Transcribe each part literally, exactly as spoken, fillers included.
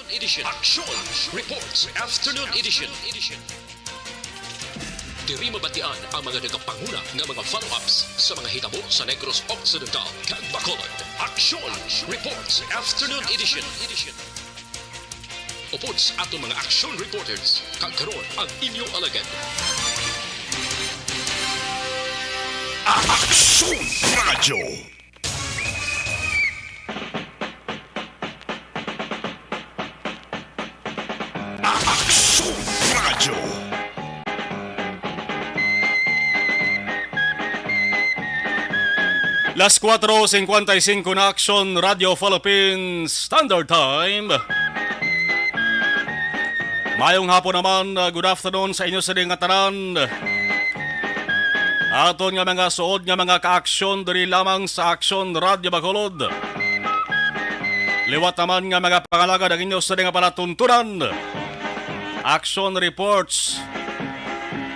Edition. Action Reports Afternoon Edition. Diri mabatian ang mga nagapanguna nga mga follow-ups sa mga hitabo sa Negros Occidental kag Bacolod. Action Reports Afternoon Edition. Upod sa aton mga action reporters, kag karon ang inyo alagad. Action Radio. Action Radio. Las kuwatro singkwenta y singko na, Action Radio Philippines Standard Time. Mayong hapon naman, uh, good afternoon sa inyo sa nga tanan. Aton nga mga suod nga mga ka-aksyon diri lamang sa Action Radio Bacolod. Liwat naman nga mga pangalagad ang inyo sa nga palatuntunan. Action Reports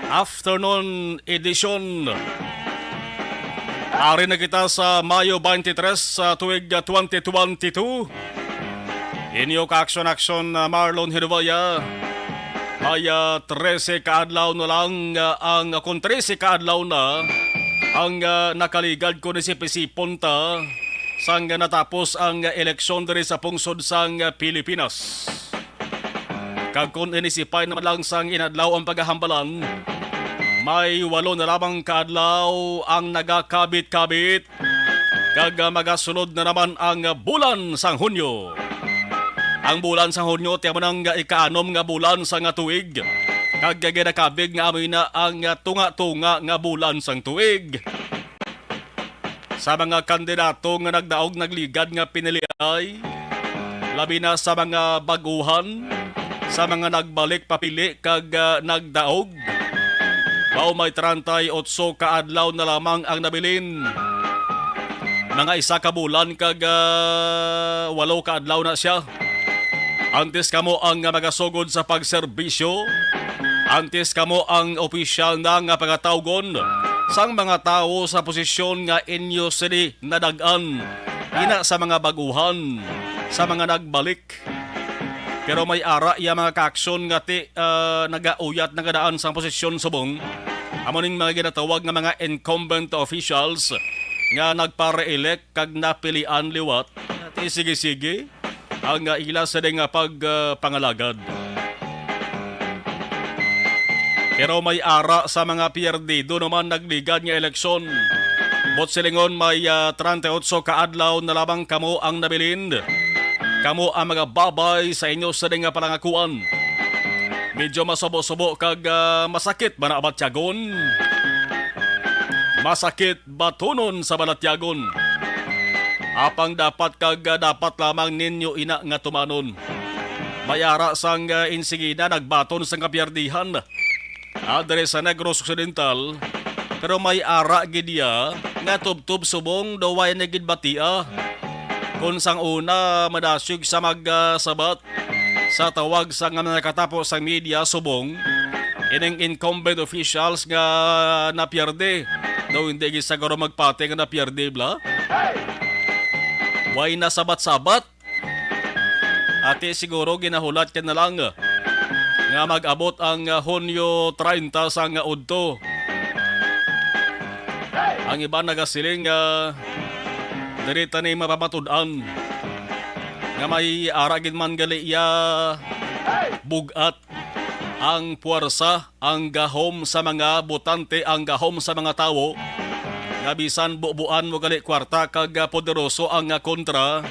Afternoon Edition. Ari na kita sa Mayo twenty-three sa tuig, uh, twenty twenty-two. Inyo ka-aksyon-aksyon, uh, Marlon Hinovaya. May, ah, trese ka adlaw na lang, ah, ang, ah, kon trese ka adlaw na ang, ah, nakaligad kon isip-isipon ta sang natapos ang, ah, eleksyon diri sa pungsod sang, ah, Pilipinas. Kag kon inisipay naman lang sang inadlaw ang paghahambalan, may walo na lamang ka adlaw ang nagakabit-kabit kag, ah, magasulod na naman ang, ah, bulan sang Hunyo. Ang bulan sang Hunyo, ti amo nang, ah, ikaanom nga bulan sang, ah, tuig, kag, ah, ginakabig nga amo na ang, ah, tunga-tunga nga bulan sang tuig. Sa mga kandidato nga nagdaog nagligad nga piniliay, labi na sa mga baguhan, sa mga nagbalik papili kag, ah, nagdaog, mao may treinta y ocho ka adlaw na lamang ang nabilin. Mga isa ka bulan kag, ah, walo ka adlaw na sia. Antes kamo ang, ah, magasugod sa pagserbisyo, antes kamo ang opisyal na nga pagatawgon sang mga tawo sa posisyon nga inyo sini nadag-an, ina sa mga baguhan, sa mga nagbalik. Pero may ara iya mga kaaksyon nga ti, ah, nagauyat na nga daan sang posisyon subong. Amo ning mga ginatawag nga mga incumbent officials nga nagpa-re-elect kag napilian liwat. Ti sige-sige ang, ah, ila sini nga pag, ah, pangalagad. Pero may ara sa mga pierdida naman nagligad nga eleksyon. Buot silingon, may, ah, treinta y ocho ka adlaw na lamang kamo ang nabilin. Kamo ang magababay sa inyo sini nga palangakuan. Medyo masubo-subo kag, ah, masakit ba na batyagon? Masakit batunon sa balatyagon. Apang dapat kag, ah, dapat lamang ninyo ina nga tumanon. May ara sang, ah, insigida nagbaton sang kapiyerdihan, ah, diri sa Negros Occidental, pero may ara gid iya nga tubtob subong daw way na gid batia. Kon sang una, madasyog sa mag, ah, sabat sa tawag sa nga nakatapo sa media subong ining incumbent officials nga napierde. Daw hindi gid siguro magpati nga napierde, bla? Way na sabat-sabat. Ati siguro ginahulat ka na lang nga mag-abot ang, ah, Hunyo treinta sang udto. Ang iban nagasiling nga diri ta ni mapamatud-an nga may ara gid man gali iya bug-at ang puwersa, ang gahom sa mga botante, ang gahom sa mga tawo, nga bisan bubuan mo gali kwarta kag, ah, poderoso ang, ah, kontra,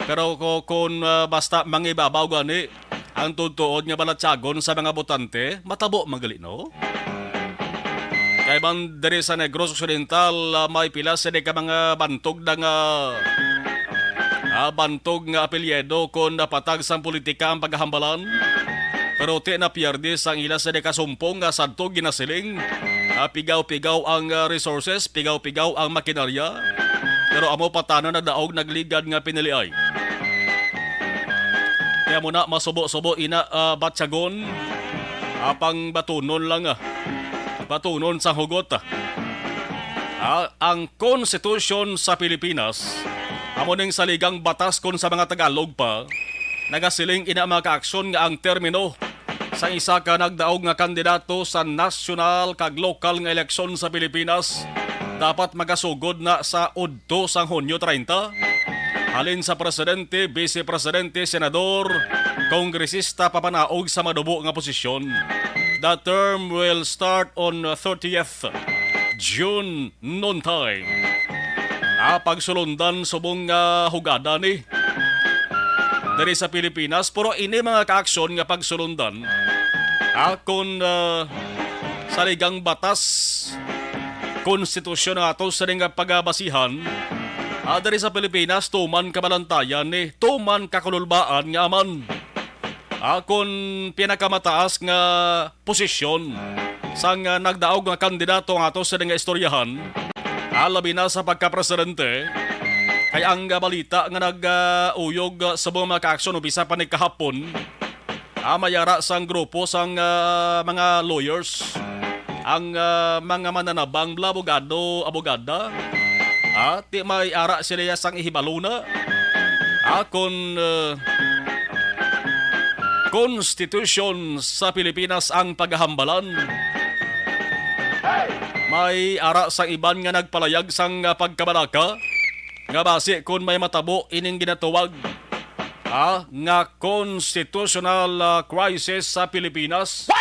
pero ko-, kon, ah, basta mangibabaw gani, ang tuod-tuod nga balatyagon sa mga botante, matabo man gali, no? Kay man diri sa Negros Occidental, ah, may pila sini ka mga bantog na nga, ah, bantog nga apelyido kon napatag sang politika ang paghambalan. Pero ti napierde sang ila sini ka sumpong nga sadto ginasiling, ah, pigaw-pigaw ang, ah, resources, pigaw-pigaw ang makinarya. Pero amo pa tanan nagdaog nagligad nga piniliay. Kaya mo na masubo-subo ina, ah, batyagon. Apang batunon lang, ah. Batunon sa hugot, ah. Ah, ang konstitusyon sa Pilipinas, amo ning saligang batas kon sa mga Tagalog pa, Nagasiling ina, mga kaaksyon, nga ang termino sang isa ka nagdaog nga kandidato sa nasyonal kag lokal nga eleksyon sa Pilipinas dapat magasugod na sa udto sang Hunyo treinta, halin sa presidente, bise presidente, senador, kongresista, papanaog sa madubo nga posisyon. The term will start on thirtieth June noontime. Ah, pagsulundan subong nga hugada ni diri sa Pilipinas, pero ini, mga kaaksyon, nga pagsulundan, ah, kun, ah, saligang batas, konstitusyon nga ato sini nga pagabasihan, ah, diri sa Pilipinas, tuman ka balantayan ni, tuman ka kululbaan nga aman. Ah, kun pinakamataas nga posisyon sang, ah, nagdaog nga kandidato nga ato sini nga istoryahan, ah, labi na sa pagkapresidente, kay ang, ah, balita nga nag, ah, uyog, ah, sa mga kaaksyon umpisa pa ni kahapon, ah, may ara sang grupo sang, ah, mga lawyers, ang, ah, mga mananabang, bla, abogado, abogada, ah, ti may ara sila sang ihibalo na, ah, kun, ah, konstitusyon sa Pilipinas ang pagahambalan. May ara sang iban nga nagpalayag sang, ah, pagkabalaka nga basi kun may matabo ining ginatawag, ah, nga constitutional, ah, crisis sa Pilipinas.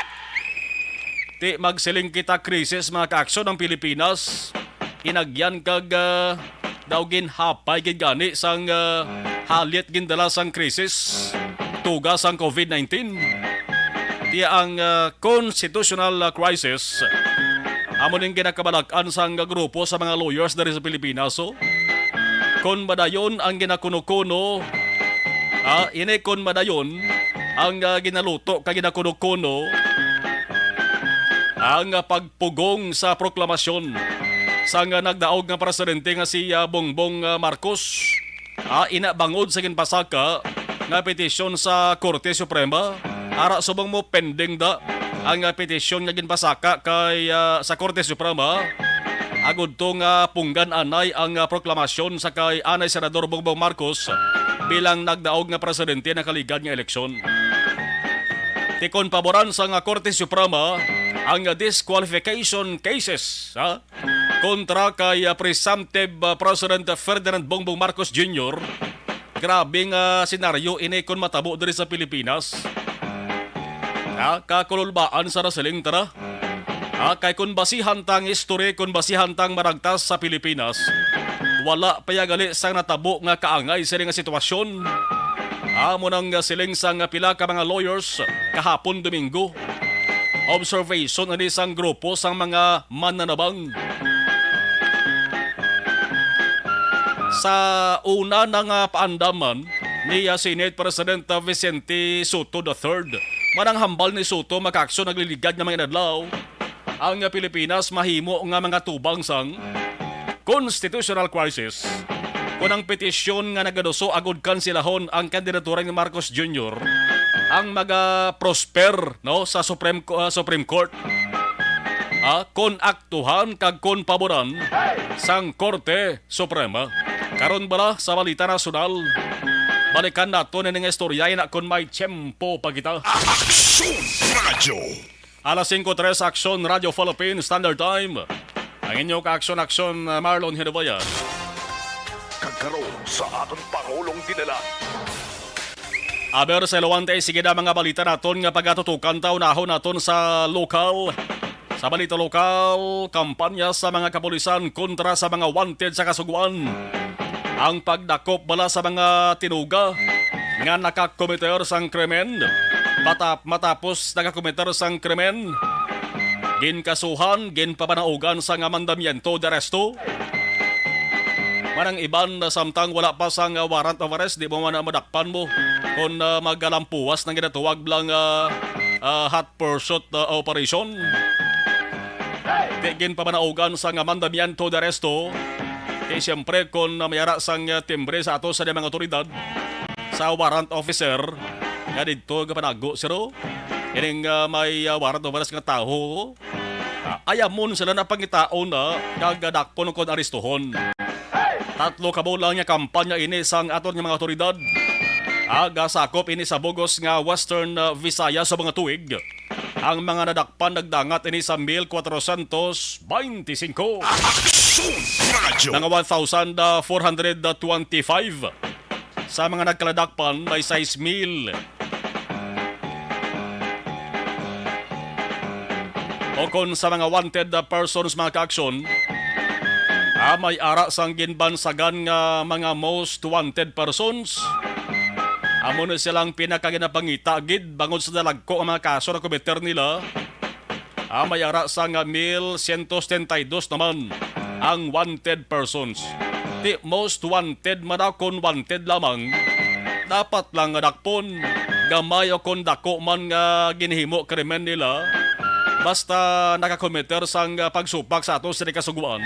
Ti magsiling kita krisis, mga kaaksyon, ang Pilipinas inagyan kag, ah, daw ginhapay gid gani sang, ah, halit gindala sang krisis tuga sang covid nineteen. Ti ang, ah, constitutional, ah, crisis amo ning ginakabalak-an sang grupo sa mga lawyers diri sa Pilipinas, oh. Kon madayon ang ginakuno-kuno, ah, ini kon madayon ang, ah, ginaluto kag ginakuno-kuno ang, ah, pagpugong sa proklamasyon sang, ah, nagdaog nga presidente nga si, ah, Bongbong, ah, Marcos. Ah, ina bangod sa ginpasaka nga petisyon sa Korte Suprema, ara subong mo pending da ang, ah, petisyon nga ginpasaka kay, ah, sa Korte Suprema, agud to nga punggan anay ang, ah, proklamasyon sa kay anay Senador Bongbong Marcos bilang nagdaog nga presidente nakaligad nga eleksyon. Ti kon paboran sa nga Korte Suprema ang, ah, disqualification cases, ha? Kontra kay, ah, presumptive, ah, President Ferdinand Bongbong Marcos Junior, grabe nga senaryo ini kon matabo diri sa Pilipinas. Ah, kakululbaan sa nasiling tara. Ah, kay kon basihan tang history, kon basihan tang maragtas sa Pilipinas, wala pa ya gali sang natabo nga kaangay sini nga sitwasyon. Amo nang siling sang pila ka mga lawyers kahapon Domingo. Observation ani sang grupo sang mga mananabang. Sa una na nga paandaman ni, ah, Senate President, ah, Vicente Sotto the third, manang hambal ni Sotto, mga kaaksyon, nagliligad nga mga inadlaw ang Pilipinas mahimo nga mga tubang sang constitutional crisis kon ang petisyon nga nagaduso agud kansilahon ang kandidatura ni Marcos Junior ang maga-prosper, no, sa Supreme Co-, ah, Supreme Court. Ah, kon aktuhan kag kon paboran sang Korte Suprema. Karon bala sa balita nasyonal, balikan nato ni nga istorya ina kon may tiyempo pa kita. Aksyon Radyo. Alas singko tres, Aksyon Radyo Philippine Standard Time. Ang inyo ka-aksyon-aksyon, uh, Marlon Hinubayan. Kag karon sa aton Pangulong Dinala. Aber sa Ilawante, sige na mga balita naton nga pagatutukan ta, unahon naton sa lokal. Sa balita lokal, kampanya sa mga kapulisan kontra sa mga wanted sa Kasugoan. Ang pagdakop bala sa mga tinuga nga nakakomiter sang krimen. Patap-, matapos nakakomiter sang krimen, ginkasuhan, ginpabanaugan sang mandamiento de arresto. Manang iban, samtang wala pa sang warrant of arrest, di mo man madakpan mo kon, ah, magalampuwas ng ginatuwag lang, ah, ah, hot pursuit, ah, operation. Di ginpabanaugan sang mandamiento de arresto. Kay siyempre, kon, ah, may ara sang, ah, timbre sa ato sa mga otoridad, sa warrant officer, nga didto gapanago siro. Ining, ah, may, ah, warrant of arrest nga tawo, ah, ayamon sila na pangitaon na kag dakpon kon aristuhon. Tatlo ka bulan nga kampanya ini sang aton nga mga otoridad. Aga sakop ini sa bug-os nga Western, uh, Visayas sa mga tuig. Ang mga nadakpan nagdangat ini sa mil kwatrocientos veinticinco. Aksyon Radyo. Mga one thousand four hundred twenty-five. Sa mga nagkaladakpan, may sais mil. O kon sa mga wanted persons, mga kaaksyon, ah, may ara sang ginbansagan nga mga most wanted persons. Amo ni silang pinakaginapangita gid bangod sa dalagko nga mga kaso na kometer nila. Ah, may ara sang mil siyento setenta y dos naman ang wanted persons. Ti most wanted man daw kon wanted lamang, dapat lang nga dakpon, gamay o kon dako man nga ginhimo krimen nila, basta nakakometer sang, ah, pagsupak sa ato sini kasugoan,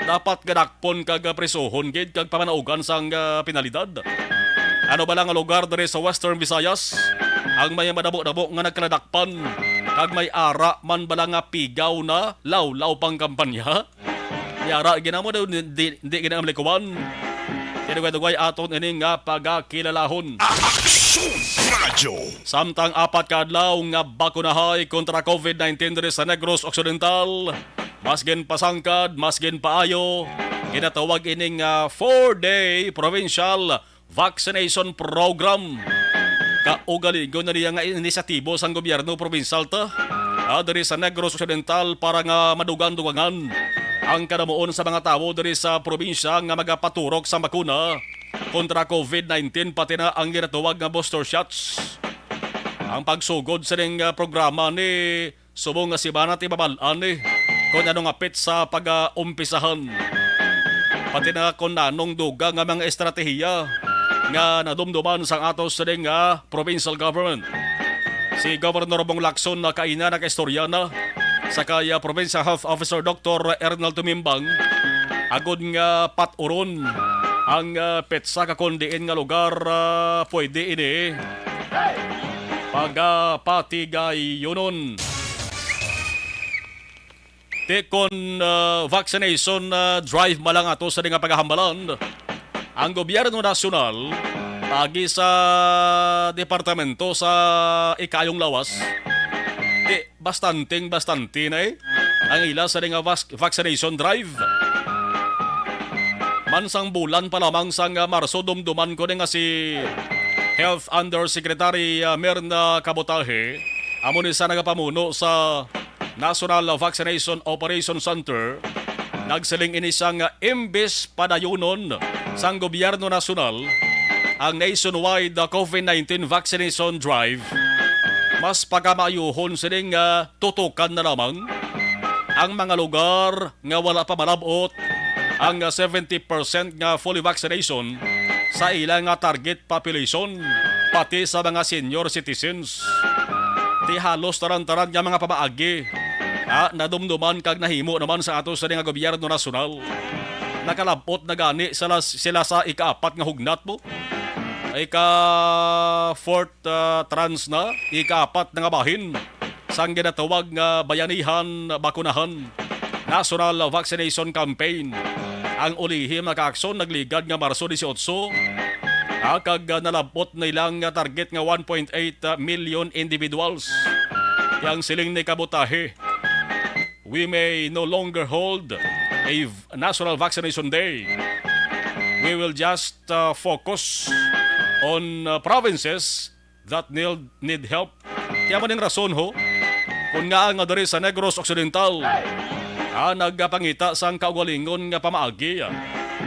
dapat nga dakpon kag, ah, prisuhon gid kag pamanaugan sang, ah, penalidad. Ano bala nga lugar diri sa Western Visayas ang may madamo-damo nga nagkaladakpan kag may ara man bala nga pigaw na lawlaw pang kampanya? Yara, ginamo daw di, di, di ginamalikuan. Tinugay-tugay aton ini nga pagakilalahon. Aksyon Radyo. Samtang apat ka adlaw nga bakunahay kontra covid nineteen diri sa Negros Occidental, mas ginpasangkad, mas ginpaayo, ginatawag ini nga four-day provincial vaccination program. Kaugalingon na niya nga inisyatibo sang gobyerno probinsal ta, ah, diri sa Negros Occidental para nga madugang-dugangan ang kadamuon sa mga tawo diri sa probinsya nga magapaturok sa bakuna kontra covid nineteen, pati na ang ginatawag nga booster shots. Ang pagsugod sining, ah, programa ni subong nga semana ti mabal-an ni kon ano nga petsa pag-umpisahan, pati na kon nanong dugang nga mga estratehiya nga nadumduman sang ato sining nga provincial government. Si Governor Bong Lacson na kaina nakaistorya na sa kay, ah, Provincial Health Officer Doktor Ernal Tumimbang agod nga pat-uron ang, ah, petsa ka kon diin nga lugar, ah, pwede ini pagapatigayonon. Ti kon, ah, vaccination, ah, drive man lang ato sa nga pagahambalan, ang gobyerno nasyonal pagi sa departamento sa ikayong lawas, ti bastanteng bastante na, eh, ang ila sa nga vac-, vaccination drive. Man sang bulan pa lamang sang, ah, Marso, dumduman ko ni nga si Health Undersecretary, ah, Mirna Cabotaje, amo ni sa nagapamuno sa National Vaccination Operation Center, nagsiling ini siya nga imbes padayunon sang gobyerno nasyonal ang nationwide covid nineteen vaccination drive, mas pagamaayuhon sining, ah, tutukan na lamang ang mga lugar nga wala pa malab-ot ang seventy percent nga fully vaccination sa ila nga target population, pati sa mga senior citizens. Ti halos taran-taran nga mga pamaagi, ah, nadumduman kag nahimo naman sa ato sa nga gobyerno nasyonal. Nakalab-ot na gani sila, sila sa ikaapat nga hugnat mo. Ika-fourth, ah, trans na, ikaapat na nga bahin sang ginatawag nga Bayanihan Bakunahan National Vaccination Campaign. Ang ulihi nga aksyon nagligad nga Marso dieciocho, ah, kag, ah, nalab-ot na ilang nga target nga one point eight million individuals. Ti ang siling ni Cabotaje, "We may no longer hold a v-, National Vaccination Day. We will just, uh, focus on, uh, provinces that need, need help." Kaya man ang rason, ho, kung nga nga diri sa Negros Occidental, ah, nagapangita sang kaugalingon nga pamaagi, ah,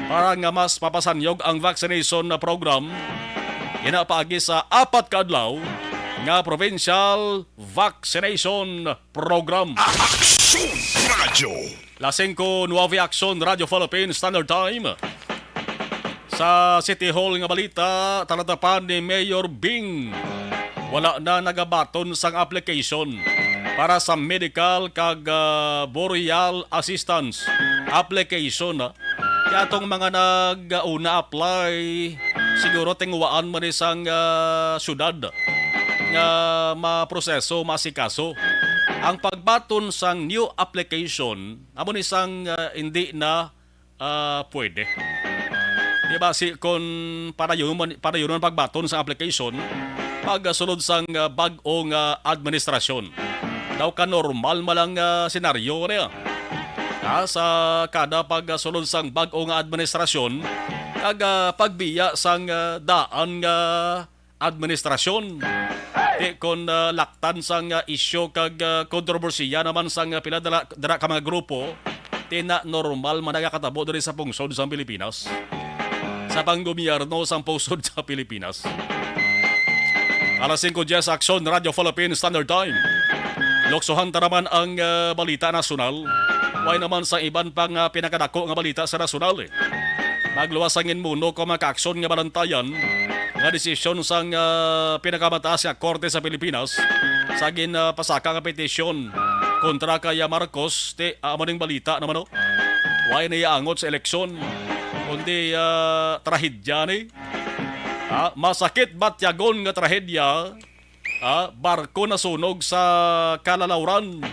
para nga mas mapasanyog ang vaccination na program, ina paagi sa apat ka adlaw nga provincial vaccination program. Aksyon Radyo. Las singko nuebe, Aksyon Radyo Philippines Standard Time. Sa City Hall nga balita, talatapan ni Mayor Bing, wala na nagabaton sang application para sa medical kag, ah, burial assistance application, ah. Kaya atong mga nag-una apply, siguro tinguhaan man ni sang, ah, syudad nga maproseso, masikaso. Ang pagbaton sang new application, amo ni sang, ah, hindi na, ah, pwede. Di ba, si, kon padayon man, padayon man pagbaton sa application, pagsulod sang, ah, bag-o nga administrasyon. Daw ka normal man lang, ah, senaryo niya. Ah, sa kada pagsulod sang bag-o nga administrasyon, kag, ah, pagbiya sang, ah, daan nga administrasyon. Ti kon, ah, laktan sang, ah, isyu kag, ah, kontrobersiya naman sang, ah, pila dala, dala ka mga grupo, ti na normal man nagakatabo diri sa pungsod sang Pilipinas, sa panggobyerno sang pungsod sa Pilipinas. Alas singko diyes, Aksyon, Radyo Philippine Standard Time. Luksohan ta naman ang, ah, balita nasyonal. Way naman sa iban pa nga pinakadako nga balita sa nasyonal, eh. Magluwas sang inmuno ko, mga kaaksyon, nga balantayan nga desisyon sang, ah, pinakamataas nga korte sa Pilipinas sa ginpasaka nga petisyon kontra kay, ah, Marcos. Ti, ah, amo ning balita naman, oh. Way na iangot sa eleksyon, kundi, ah, trahedya ni. Ah, masakit batyagon nga trahedya. Ah, barko nasunog sa Kalalauran.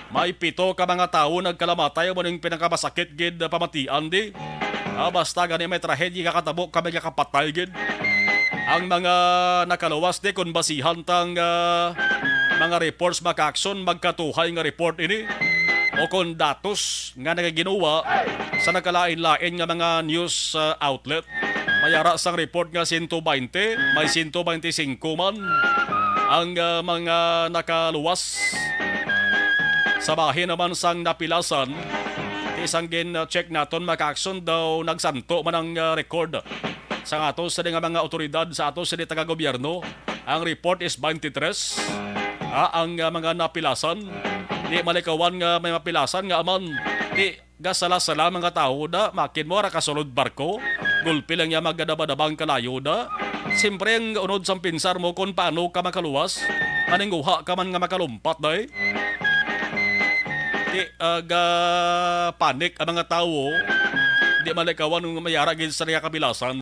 May pito ka mga tawo nagkalamatay, amo ning pinakamasakit gid pamatian di. Ah, basta gani may trahedya, kakatabo ka may kakapatay gid. Ang mga nakaluwas di, kung basihan tang, ah, mga reports, mga kaaksyon, magkatuhay nga report ini o kon datos nga nagaginuwa sa nagkalain-lain nga mga news, ah, outlet. May ara sang report nga sento baynte, may sento baynte singko man ang, ah, mga nakaluwas. Sa bahin naman sang napilasan, ti sang gin-check naton, mga kaaksyon, daw nagsanto man ang, ah, record sa ato sini nga mga awtoridad, sa ato sini taga-gobyerno. Ang report is twenty-three. Ah, ang, ah, mga napilasan, di malikawan nga may mapilasan nga aman. Ti gasala-sala mga tawo da, makin mo ara kasulod barko. Gulpi lang ya magadabadabang kalayo da. Siyempre, ang unod sang pinsar mo kung paano ka makaluwas, maninguha ka man nga makalumpat, day. Ti, ah, ga panic ang mga tawo. Di malikawan nga may ara gid sa nagakabilasan.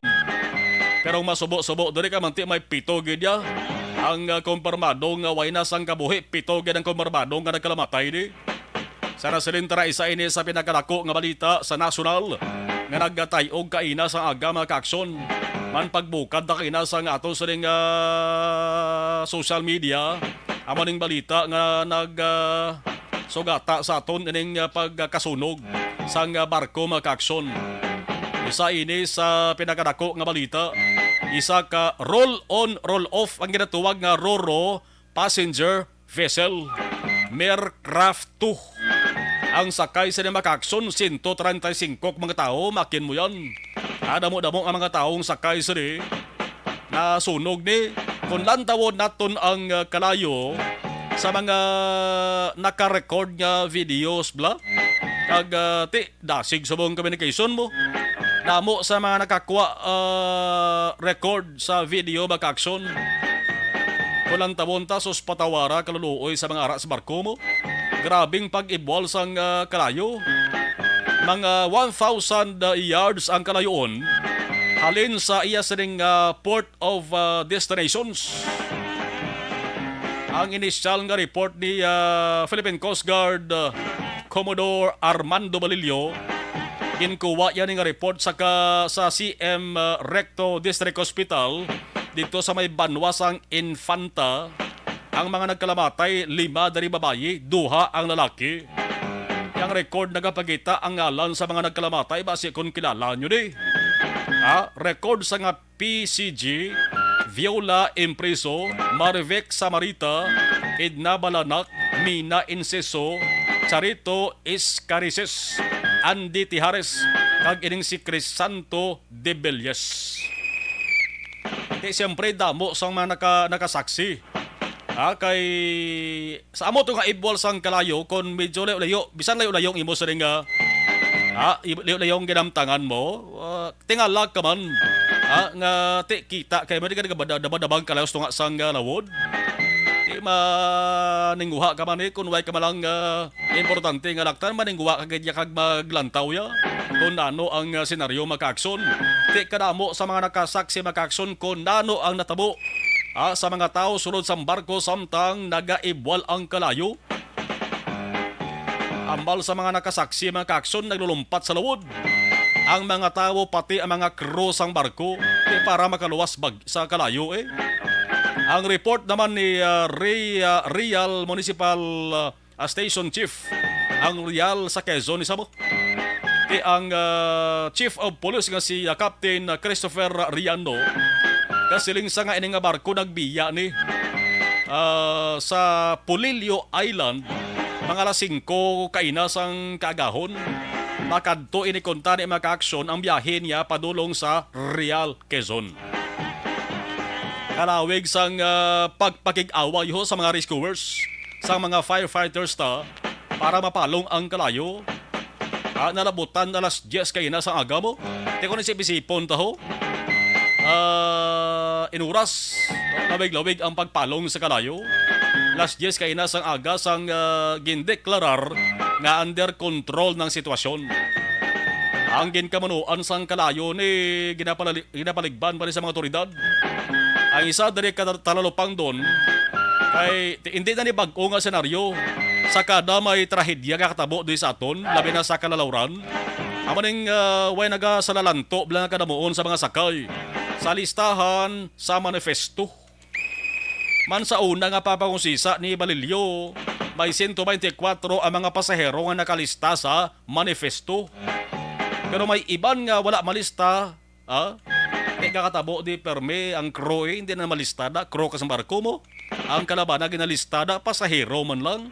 Pero ang masubo-subo diri ka man, ti may pito gid ya ang, ah, kumpirmado nga way na sang kabuhi. Pito gid ang kumpirmado nga nagkalamatay di. Sa nasiling tara, isa ini sa pinakadako nga balita sa nasyonal nga nagatay-og kaina sa aga, mga kaaksyon. Man pagbukad na kaina sa nga ato sining, ah, social media, amo ning balita nga nag, ah, sugata sa aton ining, ah, pagkasunog sang, ah, barko, mga kaaksyon. Isa ini sa pinakadako nga balita, isa ka roll on, roll off ang ginatuwag nga Roro passenger vessel, Mercraft two. Ang sakay sini, mga kaaksyon, sento treinta y cinco ka mga tawo, makin mo yan. Ah, damo-damo ang mga tawo ang sakay sini. Nasunog ni. Kung lantawon naton ang, ah, kalayo sa mga naka-record nga videos, bla? Kag, ah, ti, dasig subong communication mo. Damo sa mga nakakuha, ah, record sa video, mga kaaksyon. Kung lantawon ta, sus, patawara, kaluluoy sa mga ara sa barko mo. Grabing pag-ibwal sang, ah, kalayo. Mga one thousand yards ang kalayoon halin sa iya sining, ah, port of, ah, destinations. Ang inisyal nga report ni, ah, Philippine Coast Guard, ah, Commodore Armando Balillo, ginkuha yan nga report sa ka, sa C M, ah, Recto District Hospital dito sa may banwa sang Infanta. Ang mga nagkalamatay, lima diri babayi, duha ang lalaki. Yang record nagapakita ang ngalan sa mga nagkalamatay, basi kon kilala nyo ni. Ha? Record sa nga P C G, Viola Impreso, Marivic Samarita, Edna Balanak, Mina Inceso, Charito Iscarices, Andy Tijares, kag ining si Crisanto de Belles. Di, siyempre, damo sang mga naka-, nakasaksi. Ah, kay sa amo to nga ibwal sang kalayo, kon medyo layo-layo, bisan layo-layo ang imo sining, ah, ah, ib-, layo-layo ang ginamtangan mo, ah, tingala ka man, ah, nga ti kita kay mo di ka nagabada-, dabadabang kalayo sa tunga sang, ah, lawod. Ti maninguha ka man, eh, kun way ka man lang, ah, importante nga laktan, maninguha ka gid ya kag maglantaw ya. Kun ano ang, ah, senaryo, mga kaaksyon. Ti kadamo sa mga nakasaksi, mga kaaksyon, kun ano ang natabo, ah, sa mga tawo sulod sang barko samtang nagaibwal ang kalayo. Ambal sa mga nakasaksi, mga kaaksyon, naglulumpat sa lawod. ang mga tawo, pati ang mga crew sang barko, di para makaluwas bag sa kalayo, eh. Ang report naman ni, ah, Ray, ah, Real Municipal, ah, ah, Station Chief, ang Real sa Quezon, isa mo. Ti ang, ah, Chief of Police nga si, ah, Captain Christopher Riano, kasiling sa nga ini nga barko nagbiya ni, ah, sa Polillo Island, mga alas singko kaina sang kaagahon. Makadto ini kuntani, mga kaaksyon, ang biyahe niya padulong sa Real, Quezon. Kalawig sang, ah, pagpakig-away ho sa mga rescuers, sang mga firefighters ta, para mapalong ang kalayo. Ah, nalabutan alas diyes kaina sang aga mo. Ti kon isip-isipon ta ho. Ah, inuras, lawig-lawig ang pagpalong sa kalayo. Alas diyes kaina sang aga sang, ah, gindeklarar nga under control ng sitwasyon. Ang ginkamunuan sang kalayo ni ginapalali-, ginapaligban pa ni sa mga otoridad. Ang isa diri ka Talalopang don, kay ti-, hindi na ni bag-o nga senaryo. Sa kada may trahedya nga katabo diri sa aton, labi na sa kalalawran, amo ning, ah, way nagasalalanto bala nga kadamuon sa mga sakay sa listahan sa manifesto. Man sa una nga pagpangusisa ni Balilio, may sento bente kwatro ang mga pasahero nga nakalista sa manifesto. Pero may iban nga wala malista, ah? Kay kakatabo di permi ang crew, eh, hindi na malista na, crew ka sa barko mo. Ang kalabanan ginalista na, pasahero man lang.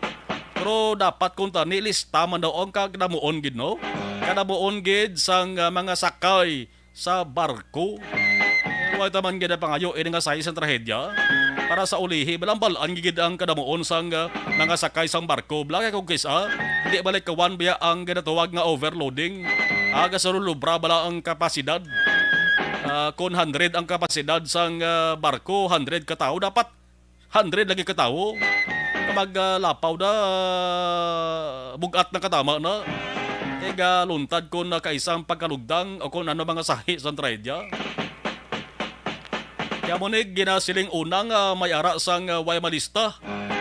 Pero dapat kung tani, lista man daw ang kagdamuon gid, no? Kadamuon gid sang, ah, mga sakay sa barko. Wa ta man gid pangayo ini nga sahi sang trahedya. Para sa ulihi, balambal-an gid ang kadamuon sang, ah, mga sakay sang barko. Bala kay kung kis-a, di balik kawan biya ang ginatawag nga overloading. Aga sa lulubra bala ang kapasidad. Ah, kon hundred ang kapasidad sang, ah, barko, hundred ka tawo, dapat hundred lagi ka tawo. Mag, ah, lapaw na, ah, bug-at na katama na. Kay galuntad kon nakaisa ang pagkalugdang o kon ano mga sahi sang trahedya. Kaya mo ni ginasiling unang, ah, may ara sang, ah, way malista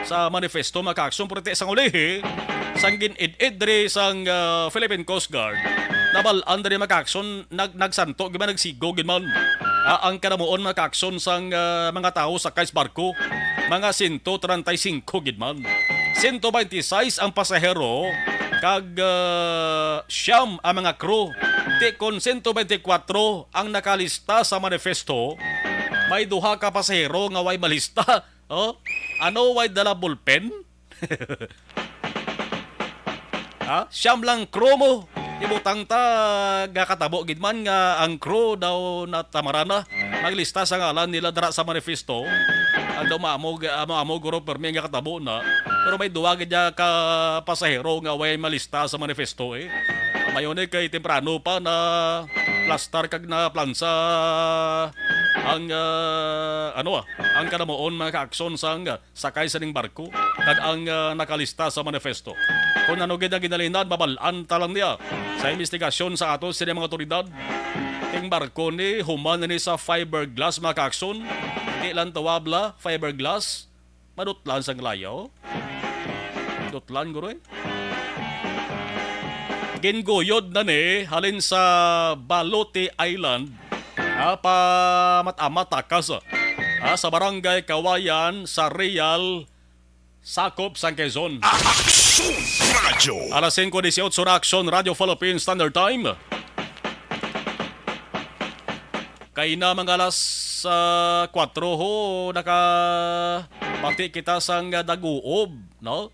sa manifesto, mga kaaksyon, pero ti sang ulihi, sang gin-id-id diri sang, ah, Philippine Coast Guard, nabal-an diri, mga kaaksyon, nag-, nagsanto gid man, nagsigo gid man. Ah, ang kanamuon, mga kaaksyon, sang, ah, mga tawo sakay sa barko, mga sento treinta y cinco gid man. Sento veintiseis ang pasahero, kag, ah, siyam ang mga crew. Ti kon sento veintikwatro ang nakalista sa manifesto, may duha ka pasahero nga way malista. Oh, ano, way dala ballpen? Ha? Siyam lang crew mo. Ibutang ta, gakatabo gid man nga ang crew daw natamara na. Maglista sa ngalan nila dara sa manifesto. Ang daw maamo, amo, amo, guro, permi nga katabo na. Pero may duwa gid ya ka pasahero nga way malista sa manifesto, eh. Mayo ni kay temprano pa na plastar kag na plansa ang, ah, ano, ah, ang kanamuon, mga kaaksyon, sang sakay sa ning barko kag ang, ah, nakalista sa manifesto. Kung ano gid ang ginalinan, mabal-an ta lang niya sa investigasyon sa ato sini mga otoridad. Ting barko ni human ni sa fiberglass, mga kaaksyon. Di lang tawabla, fiberglass. Madutlan sang layo. Dutlan, guro, eh. Ginguyod na ni halin sa Balote Island, ah, pa Matamat, Takas, ah, sa Barangay Kawayan, sa Real, sakop sang Quezon. Aksyon Radio. Alas singko dieciocho na, Aksyon Radio Philippine Standard Time. Kay na mga alas, ah, kuwatro ho, nakabati kita sang daguob, no?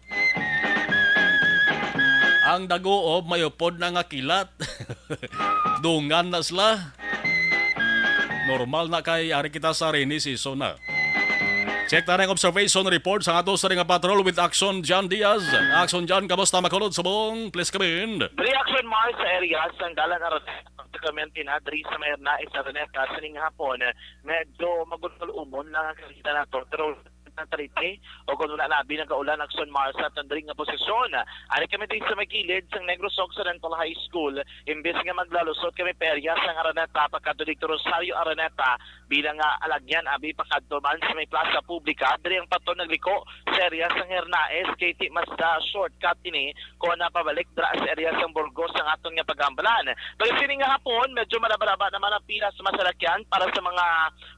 Ang daguob, may upod na nga kilat. Dungan na sila. Normal na kay ari kita sa rainy season na. Check na ang observation report sa ato sa nga patrol with Action John Diaz. Action John, kamusta, makulod subong? Please come in. Reaction Mars sa area sang Dalan Araneta, Clemente na diri sa may Arnaiz Araneta sining hapon. Medyo magulol-umon lang ang kalita nato, pero nagtariti o kung wala labi nagaulan, Action Mars sa tandring nga posisyon. Ari kami diri sa may gilid sang Negros Occidental High School, imbes nga maglalusot kami perya sang Araneta pakadto dito Rosario Araneta, bilang nga alagyan abi pakadto man sa may plaza publika, diri ang paton nagliko sa area sang Hernaez, kay ti mas, ah, shortcut ini kon, ah, pabalik dra sa area sang Burgos ang aton nga pag-ambalan. Pero sini nga hapon, medyo malaba-laba naman ang pila sa mga salakyan para sa mga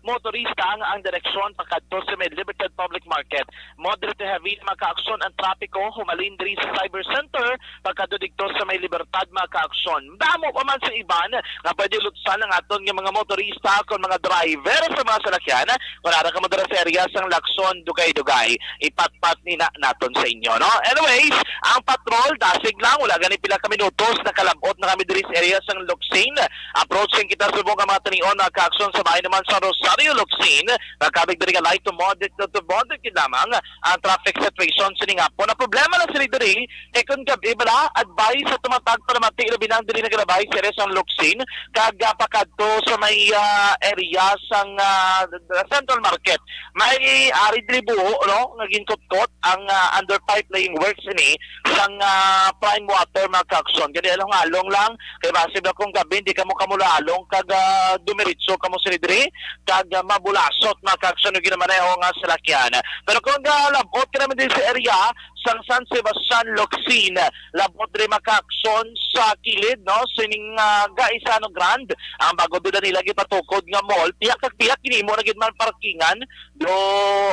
motorista ang, ang direksyon pakadto sa may Libertad Public Market. Moderate to heavy na mga kaaksyon ang trapiko humalin diri sa Cyber Center pakadto didto sa may Libertad, mga kaaksyon. Damo pa man sa iban nga pwede lutsan ang aton nga mga motorista kon mga driver sa mga salakyan. Kon ara kamo dira sa area sang Lacson, Dugay-Dugay, ipatpat ni na naton sa inyo, no? Anyways, ang patrol, dasig lang, wala gani pila ka minutos, nakalab-ot na kami diri sa area sang Locsin. Approaching kita subong ang mga tanion, mga kaaksyon, sa bahin naman sa Rosario, Locsin. Nagkabig diri nga light to moderate, to moderate gid lamang ang traffic situation sining hapon. Ang problema lang sila diri, kay kon gab-i bala, advice sa tumatag palamati, labi na ang diri nagalabay sa area sang Locsin, kag, ah, pakadto sa may, ah, area sang, ah, Central Market. May ari diri buho, no, nga ginkutkot ang, ah, under pipe laying works ini sang, ah, Prime Water, mga kaaksyon. Gani along-along lang, kay basi ba kung gab-i, hindi kamo kamulalong kag, ah, dumiritso kamo sini diri, kag, ah, mabulasot, mga kaaksyon, yung ginamaneho nga salakyan. Pero kung, ah, labot ka naman din sa area sang San Sebastian, Locsin, labot diri, mga kaaksyon, sa kilid, no, sining, ah, Gaisano Grand, ang bago doon nila gipatukod nga mall, pihak kag pihak, ginimo na gid man parkingan, do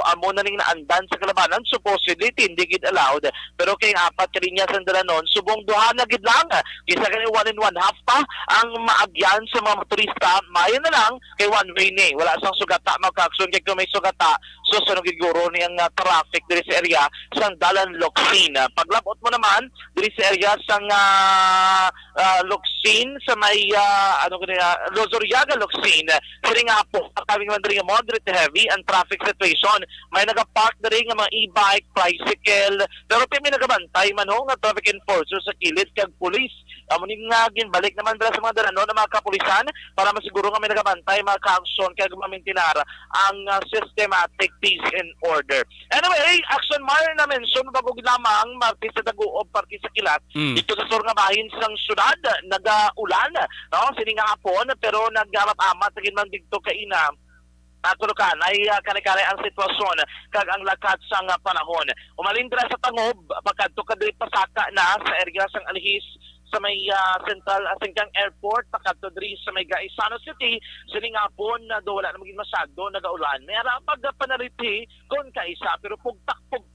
amo na ning naandan sa kalabanan, supposedly, hindi gid allowed. Pero kay apat ka linya sang dalanon, subong duha na gid lang, kisa gani one and one half pa ang maagyan sa mga motorista, mayo na lang kay one way ni. Wala sang sugata, mga kaaksyon, kay kung may sugata, susunod gid guro ni ang, ah, traffic diri sa area sang Dalan Locsin. Paglabot mo naman diri sa area sang, ah, ah, Locsin, sa may, ah, ano gani, ah, Luzuriaga, Locsin. Sini nga po, kami man diri nga moderate to heavy ang traffic situation. May nagapark diri nga mga e-bike, tricycle, pero may nagabantay man ho nga traffic enforcer sa kilid kag pulis. Amo ni nga ginbalik naman dira sa mga dalanon ang mga kapulisan para masiguro nga may nagabantay, mga kaaksyon, kag mamintinar ang, ah, systematic peace and order. Anyway, Action Mar, na-mention bago gid lamang, Martes sa Daguob, parte sa Kilat, Mm. dito sa sur nga bahin sang syudad, nagaulan, no, sini nga hapon, pero nag-amat-amat na gid man dito kaina. Ato ka, ay, ah, kare-kare ang sitwasyon kag ang lakat sang, ah, panahon. Umalin dira sa Tangob, pagkadto ka diri pasaka na sa area sang Alhis, sa may, ah, Central, ah, Sengkang Airport, pakadto diri sa may Gaisano City, sining hapon na do wala na maging masyado nagaulan. May ara pag panariti kon kaisa, pero pugtak-pugtak.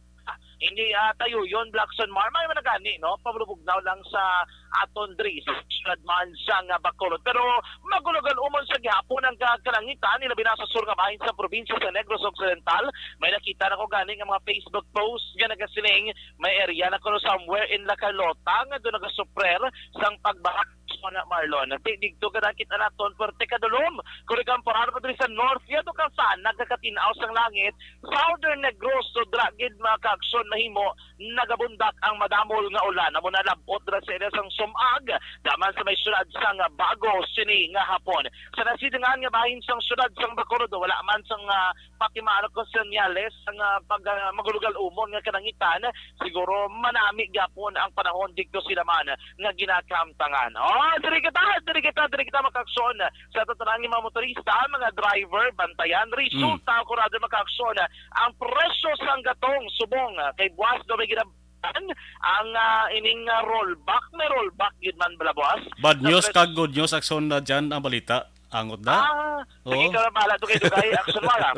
Hindi, ah, tayo yon, Blackson Mar. May man gani, no? Pabulubugnaw lang sa aton diri sa syudad man sang, ah, Bacolod. Pero magulogal umon sa gihapon ang ka-, kalangitan, ilabi na sa sur nga bahin sa probinsya sa Negros Occidental. May nakita na ko gani nga mga Facebook post nga nagasiling may area na kuno somewhere in La Carlota nga doon nagasuprer sang pagbaha. Sona Marlon, ti digto ka nakita naton, puwerte kadulom. Kung ikamparar pa diri sa north, yadto ka sa nagkakatinaw sang langit, Southern Negros, so dira gid, mga kaaksyon, mahimo nagabundak ang madamol nga ulan. Amo na labot dira sa area sang Sumag, daman sa may syudad sang Bago sini nga hapon. Sa nasilingan nga bahin sang syudad sang Bacolod, wala man sang, ah, pati man ko senyales sang, ah, pag, ah, magulugal umon nga kalangitan. Siguro manami gyapon ang panahon didto sila man nga ginakamtangan. Oh, diri kita, diri kita, diri kita, mga kaaksyon. Sa tatanang mga motorista, mga driver, bantayan, resulta, kurado, mga kaaksyon, ang presyo sang gatong subong, ah, kay buwas daw may ginabayaran ang, ah, ining, ah, rollback. May rollback gid man bala, buwas? Bad Sa news pres- kag good news, Akson, na dyan ang balita. Angot na. Ah, sige, Oo. Ka na bahala to kay Dugay, Akson, wala.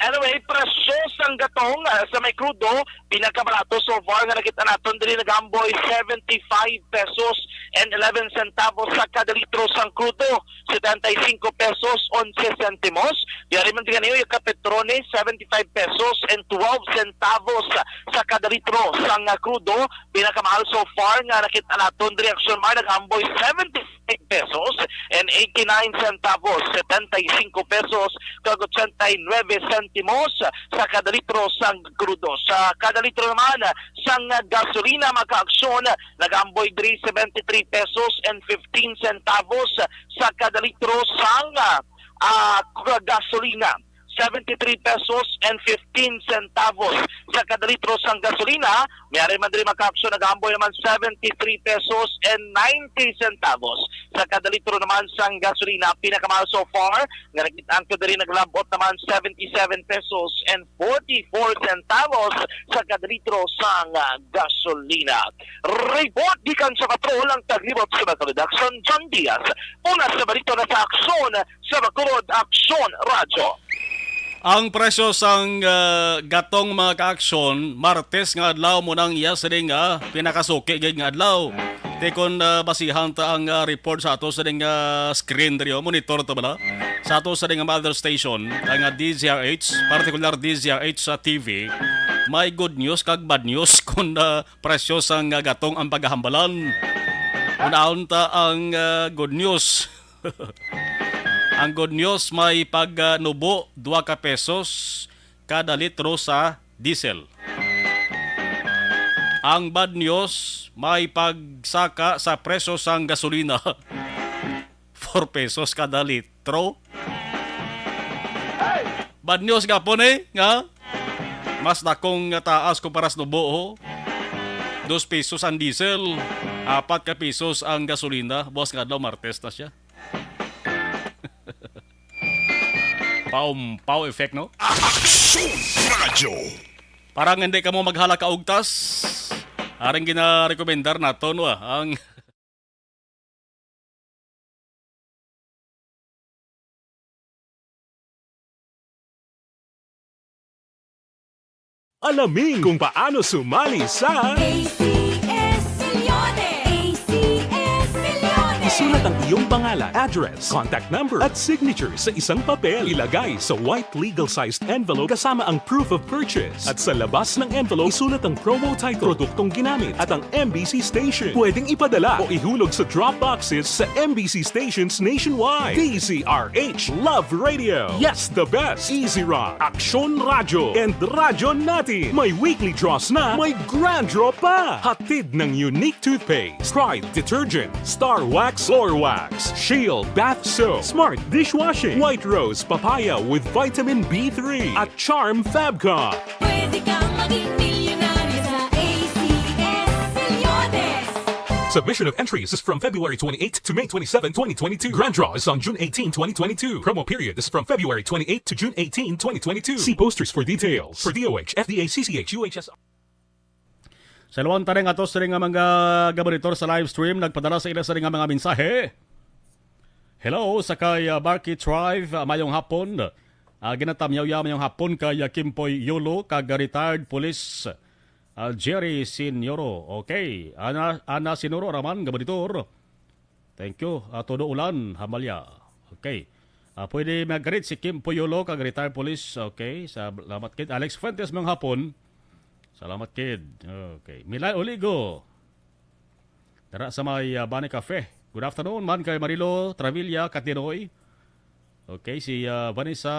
Anyway, presyo sang gatong, ah, sa may krudo, pinakamarato so far nga nakita naton diri, nagamboy seventy-five pesos and eleven centavos sa kada litro sang krudo, setenta y cinco pesos onse sentimos. Diari man din niyo yung kapetrone, seventy-five pesos and twelve centavos sa kada litro sang, ah, krudo. Pinakamahal so far nga nakita naton diri, Action Mar, nagamboy seventy-eight pesos and eighty-nine centavos, setenta y cinco pesos kag ochenta y nueve sentimos sa kada litro sang krudo. Sa kada litro naman sang gasolina, mga kaaksyon, nagamboy diri seventy-three pesos and fifteen centavos sa kada litro sang, ah, gasolina. Seventy-three pesos and fifteen centavos sa kada litro sang gasolina, may ari man diri mga ka-aksyon nagaamboy naman seventy three pesos and ninety centavos sa kada litro naman sang gasolina. Pinakamahal so far nga nakit-an ko diri naglabot naman seventy seven pesos and forty four centavos sa kada litro sang, ah, gasolina. Report gikan sa Patrol ang taglibot sa Bacolod Aksyon, John Diaz. Una sa balita na sa Aksyon, sa Bacolod Aksyon Radyo. Ang presyo sang, ah, gatong mga ka-aksyon, Martes nga adlaw mo nang iya sining, ah, pinakasuki gid nga adlaw. Ti kon, ah, basihan ta ang, ah, report sa ato sining, ah, screen diri, oh, monitor ta bala. Sa ato sining, ah, mother station, ang, ah, D Z R H, partikular D Z R H sa T V, may good news kag bad news kon, ah, presyo sang, ah, gatong ang paghahambalan. Unahon ta ang, ah, good news. Ang good news, may pag, ah, nubo dua ka pesos kada litro sa diesel. Ang bad news, may pagsaka sa presyo sang gasolina. Four pesos kada litro. Bad news gapon eh, nga mas dakong nga taas kumpara sa nubo, oh. Dos pesos ang diesel, apat ka pesos ang gasolina. Buwas nga adlaw, Martes na siya. Paumpaw effect, no? Aksyon Radyo. Para nga hindi kamo maghala kaugtas, aring ginarekomendar nato, no, ah, ang Alamin kung paano sumali sa A C S Milyones. A C S Milyones. Isulat ang iyong pangalan, address, contact number, at signature sa isang papel. Ilagay sa white legal-sized envelope kasama ang proof of purchase. At sa labas ng envelope, isulat ang promo title, produktong ginamit, at ang M B C station. Pwedeng ipadala o ihulog sa drop boxes sa M B C stations nationwide. D Z R H Love Radio. Yes, the best. Easy Rock, Aksyon Radyo, and Radyo Natin. May weekly draws na, may grand draw pa. Hatid ng Unique Toothpaste, Pride Detergent, Star Wax Floor Wax, Shield Bath Soap, Smart Dishwashing, White Rose Papaya with Vitamin B three, at Charm Fabcon. Pwede kang maging milyonaryo sa A C S Milyones. Submission of entries is from February twenty-eighth to May twenty-seven, twenty twenty-two. Grand draw is on June eighteen, twenty twenty-two. Promo period is from February twenty-eighth to June eighteen, twenty twenty-two. See posters for details. For D O H, F D A, C C H, U H S R. Sa luwang taning ato sini nga mga gabaritor sa live stream, nagpadala sa ila sini nga mga mensahe. Hello, sa kay, ah, Barky Tribe, ah, mayong hapon. Ah, ginatamyaw ya, mayong hapon kay, ah, Kimpoy Yolo, kag, ah, retired police, ah, Jerry Senioro. Okay, Ana, Ana Sinoro Raman, gabaritor. Thank you. Ah, todo ulan, Hamalya. Okay. Ah, pwede mag-greet si Kim Puyolo, kag retired police. Okay. Salamat, kid. Alex Fuentes, mayong hapon. Salamat, kid. Okay. Milay Oligo. Dara sa may, ah, Bani Cafe. Good afternoon, man kay Marilo Travilla Katinoy. Okay, si, ah, Vanessa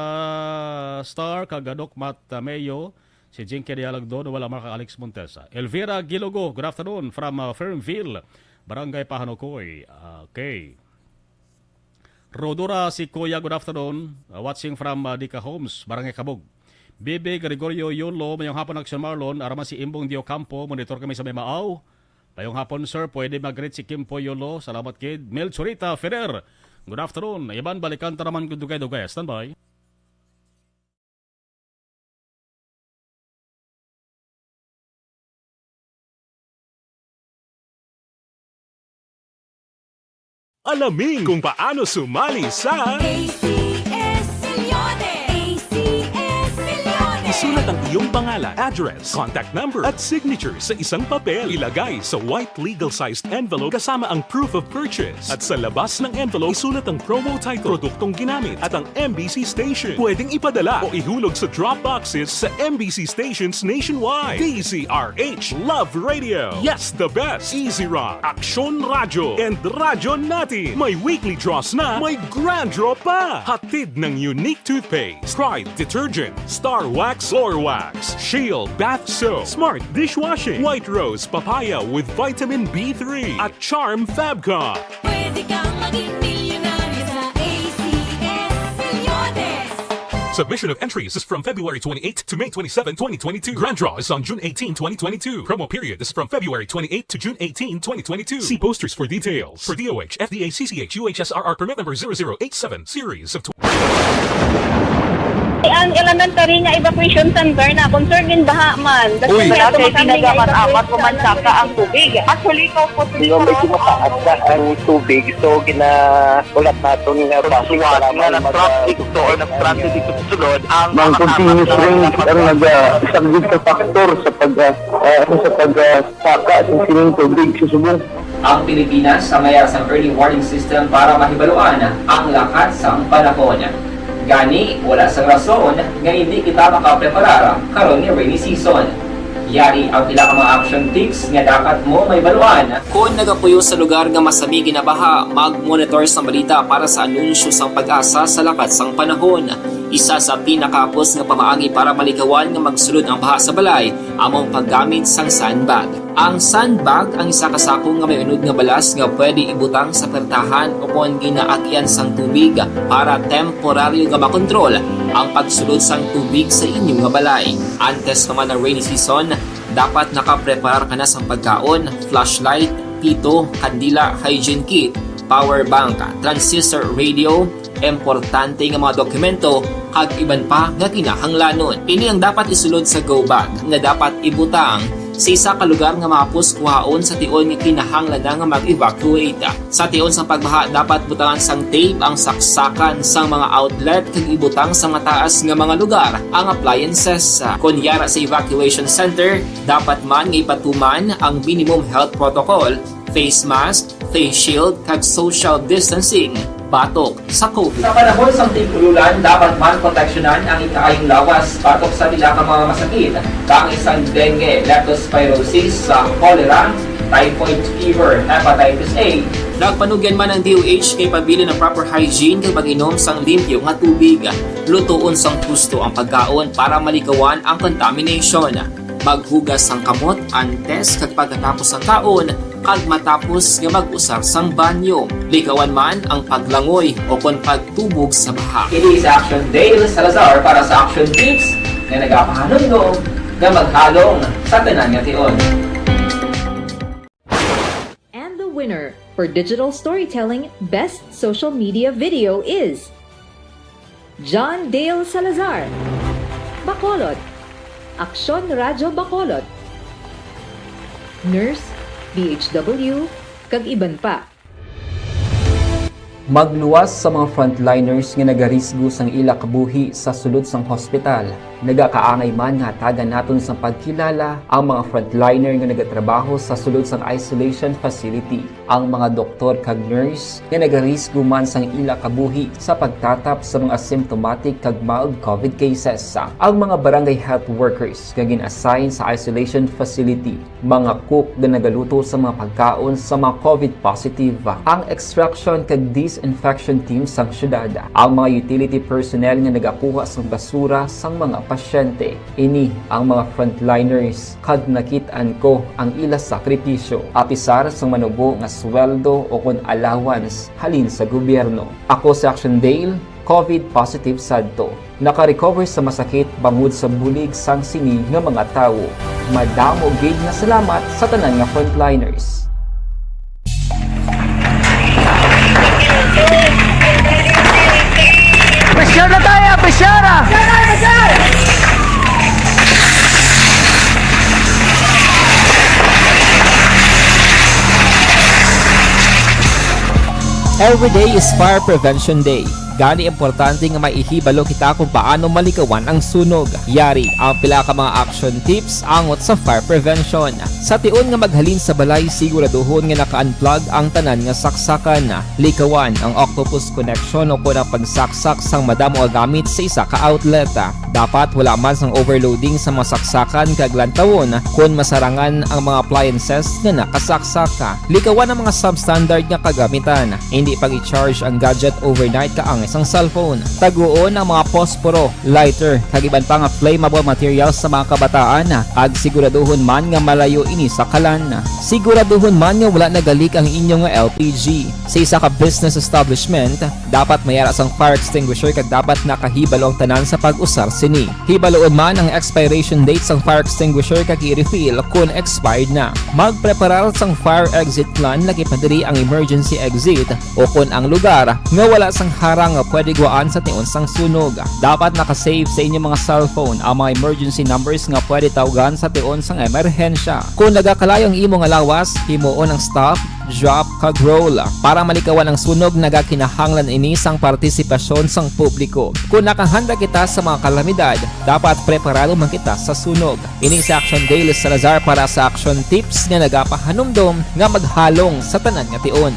Star, kag Doc Matt, ah, Mayo, si Jinky Dialagdo, wala man kay Alex Montesa. Elvira Gilogo, good afternoon from, ah, Fernville, Barangay Pahanukoy. Okay. Rodora si Kuya, good afternoon. Ah, watching from, ah, Dica Homes, Barangay Cabug. Bibi Gregorio Yolo, mayong hapon, Action Marlon. Araman si Imbong Diocampo, monitor kami sa may Maaw. Mayong hapon, sir. Pwede mag-greet si Kimpoy Yolo. Salamat, kid. Mel Churita Ferrer. Good afternoon. Iban, balikan ta naman kung dugay-dugay. Standby. Alamin kung paano sumali sa A C S Milyones. A C S Milyones. Isulat ang iyong pangalan, address, contact number, at signature sa isang papel. Ilagay sa white legal-sized envelope kasama ang proof of purchase. At sa labas ng envelope, isulat ang promo title, produktong ginamit, at ang M B C station. Pwedeng ipadala o ihulog sa drop boxes sa M B C stations nationwide. D Z R H Love Radio. Yes, the best. Easy Rock, Aksyon Radyo, and Radyo Natin. May weekly draws na, may grand draw pa. Hatid ng Unique Toothpaste, Pride Detergent, Star Wax Floor Wax, Shield Bath Soap, Smart Dishwashing, White Rose Papaya with Vitamin B three, at Charm Fabcon. Pwede kang maging milyonaryo sa A C S Milyones. Submission of entries is from February twenty-eighth to May twenty-seven, twenty twenty-two. Grand draw is on June eighteen, twenty twenty-two. Promo period is from February twenty-eighth to June eighteen, twenty twenty-two. See posters for details. For D O H, F D A, C C H, U H S R R permit number zero zero eight seven, series of tw- Ang elementary nga evacuation center na concern in baha man. Uy. Wala kay ginagamat-amat ko man saka ang tubig. Actually, ko po Medyo mataas na ang tubig, so gina-, ulat naton nga base nga para na mag-, nag-traffic to or nag-transit dito sa sulod ang Ang mga continuous kasama rain ang naga-, isang big factor sa pag-, ah, ah, sa pag-, ah, saka sa sining tubig sa subong. Ang Pilipinas sa mayas ang early warning system para mahibaluan ang lakat sang panahon. Gani, wala sang rason nga hindi kita makapreparar karon nga rainy season. Yari ang pila ka mga action tips nga dapat mo mahibaluan. Kon nagapuyo sa lugar nga masami ginabaha, mag-monitor sang balita para sa anunsyo sang PAGASA sa lakat sang panahon. Isa sa pinakahapos nga pamaagi para malikawan nga magsulod ang baha sa balay amo ang paggamit sang sandbag. Ang sandbag ang isa ka sako nga may unod nga balas nga pwede ibutang sa pertahan o kon ginaagian sang tubig para temporaryo nga makontrol ang pagsulod sang tubig sa inyo nga balay. Antes pa man ang rainy season, dapat nakapreparar ka na sang pagkaon, flashlight, pito, kandila, hygiene kit, power bank, transistor radio, importante nga mga dokumento, kag iban pa nga kinahanglanon. Ini ang dapat isulod sa go bag nga dapat ibutang sa isa ka lugar nga mahapos kuhaon sa tion nga kinahanglan na nga mag-evacuate. Sa tion sang pagbaha, dapat butangan sang tape ang saksakan sang mga outlet kag ibutang sa mataas nga mga lugar ang appliances. Kon yara sa evacuation center, dapat man nga ipatuman ang minimum health protocol, face mask, face shield, kag social distancing batok sa COVID. Sa panahon sang tig-ululan, dapat man proteksyonan ang ikaayong lawas batok sa pila ka mga masakit, kaangay sang dengue, leptospirosis, sa cholera, typhoid fever, hepatitis A. Nagpanugyan man ang D O H kay pabilin ang proper hygiene kag pag-inom sang limpyo nga tubig. Lutoon sang husto ang pagkaon para malikawan ang contamination. Maghugas sang kamot antes kag pagkatapos sang kaon, kag matapos nga mag-usar sang banyo. Likawan man ang paglangoy o kon pagtubog sa baha. Ini si Action Dale Salazar para sa Action Tips nga nagapahanumdom nga maghalong sa tanan nga tion. And the winner for Digital Storytelling Best Social Media Video is John Dale Salazar, Bacolod, Aksyon Radyo Bacolod, Nurse, D H W, kag iban pa. Magluwas sa mga frontliners nga nagarisgo sang ila kabuhi sa sulod sang hospital. Nagakaangay man nga hatagan naton sang pagkilala ang mga frontliner nga nagatrabaho sa sulod sang isolation facility. Ang mga doktor kag nurse nga nagarisgo man sang ila kabuhi sa pagtatap sa mga asymptomatic kag mild COVID cases. Ang mga barangay health workers nga gin-assign sa isolation facility, mga cook nga nagaluto sa mga pagkaon sa mga COVID positive, ang extraction kag disinfection team sang syudad, ang mga utility personnel nga nagakuha sang basura sang mga pasyente. Ini ang mga frontliners, kag nakit-an ko ang ila sakripisyo, apisar sang manubo nga sweldo o kon allowance halin sa gobyerno. Ako si Action Dale, COVID positive sadto. Naka-recover sa masakit bangod sa bulig sang sini nga mga tawo. Madamo gid nga salamat sa tanan nga frontliners. Pressure na tayo! Pressure! Every day is Fire Prevention Day. Gani, importante nga maihibalo kita kung paano malikawan ang sunog. Yari ang pila ka mga action tips angot sa fire prevention. Sa tion nga maghalin sa balay, siguraduhon nga naka-unplug ang tanan nga saksakan. Likawan ang octopus connection o kon ang pagsaksak sang madamo nga gamit sa isa ka outlet. Dapat wala man sang overloading sa mga saksakan kag lantawon kon masarangan ang mga appliances nga nakasaksak. Likawan ang mga substandard nga kagamitan. Hindi pag-i-charge ang gadget overnight kaangay sang cellphone. Taguon ang mga posporo, lighter, kag iban pa nga flammable materials sa mga kabataan, kag siguraduhon man nga malayo ini sa kalan. Siguraduhon man nga wala nagalik ang inyo nga L P G. Sa isa ka business establishment, dapat may ara sang fire extinguisher kag dapat nakahibalo ang tanan sa pag-usar sini. Hibaluon man ang expiration date sang fire extinguisher kag i-refill kon expired na. Magpreparar sang fire exit plan, lagi pa diri ang emergency exit, o kon ang lugar nga wala sang harang nga pwede guwaan sa tion sang sunog. Dapat naka-save sa inyo mga cellphone ang mga emergency numbers nga pwede tawgan sa tion sang emerhensya. Kung nagakalayo ang imo nga lawas, himuon ang stop, drop, kag roll. Para malikawan ang sunog, nagakinahanglan ini sang partisipasyon sang publiko. Kung nakahanda kita sa mga kalamidad, dapat preparado man kita sa sunog. Ini si Action Daily Salazar para sa Action Tips nga nagapahanumdom nga maghalong sa tanan nga tion.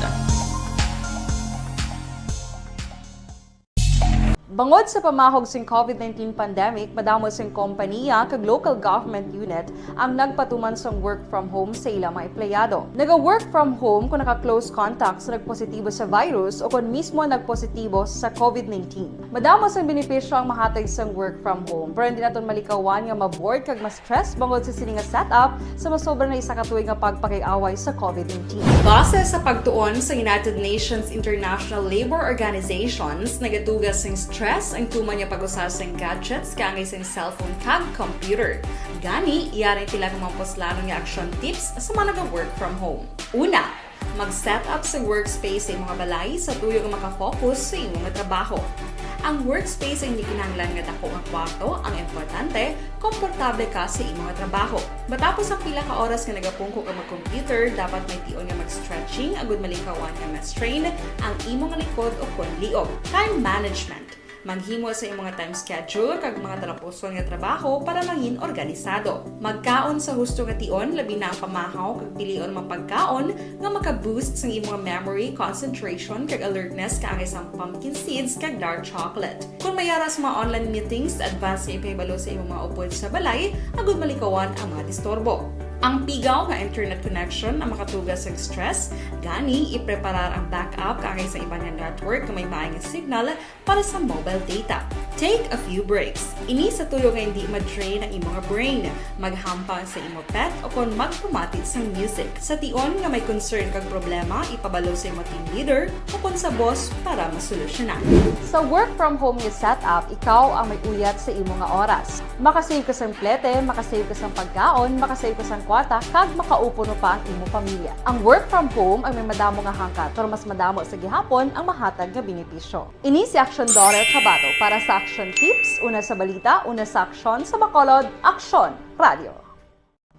Bangod sa pamahog sing COVID nineteen pandemic, madamo sing kompaniya kag local government unit ang nagpatuman sang work from home sa ila mga empleyado. Naga-work from home kung naka-close contact sa nagpositibo sa virus o kon mismo nagpositibo sa COVID nineteen. Madamo sang benepisyo ang mahatag sang work from home, pero hindi naton malikawan nga ma-bored kag ma-stress bangod sa sini nga setup sa masobra na isa ka tuig nga pagpakig-away sa COVID nineteen. Base sa pagtuon sa United Nations International Labour Organizations, nagatuga sing stress ang tuman nga pag-usa sing gadgets kaangay sing cellphone kag computer. Gani, yari sila nga mga puslanon nga action tips sa mga naga-work from home. Una, mag-set up sa workspace sa imong balay sa tuyo nga makafocus sa imong trabaho. Ang workspace ay hindi kinahanglan nga dako nga kwarto, ang importante, komportable ka sa imong trabaho. Matapos ang pila ka oras nga nagapungko ka mag-computer, dapat may tion nga mag-stretching agud malikawan nga ma-strain ang imong likod o kon liog. Time management. Maghimo sa imong time schedule kag mga talapuson nga trabaho para mangin organisado. Magkaon sa husto nga tion, labi na ang pamahaw kag pilion nga pagkaon nga maka-boost sang imong memory, concentration, kag alertness kaangay sang pumpkin seeds kag dark chocolate. Kung may ara sa mga online meetings, advance nga ipahibalo sa imong mga upod sa balay agud malikawan ang mga disturbo. Ang pigaw nga internet connection ang makatuga sa stress, gani ipreparar ang backup kaangay sa iban nga network nga may maay nga signal para sa mobile data. Take a few breaks. Ini sa tuyo nga hindi ma-drain ang imo nga brain. Maghampang sa imo pet o kon magpamati sang music. Sa tion nga may concern kag problema, ipabalo sa imo team leader o kon sa boss para masolusyonan. Sa work from home nga setup, ikaw ang may uyat sa imo nga oras. Makasave ka sang plete, makasave ka sang pagkaon, makasave ka sang kwarta, kag makaupo pa ang imo pamilya. Ang work from home ang may madamo nga hangkat, pero mas madamo sa gihapon ang mahatag nga benepisyo. Ini si Action Daughter Kabato para sa Action Tips, una sa balita, una sa aksyon, sa Bacolod, Aksyon Radio.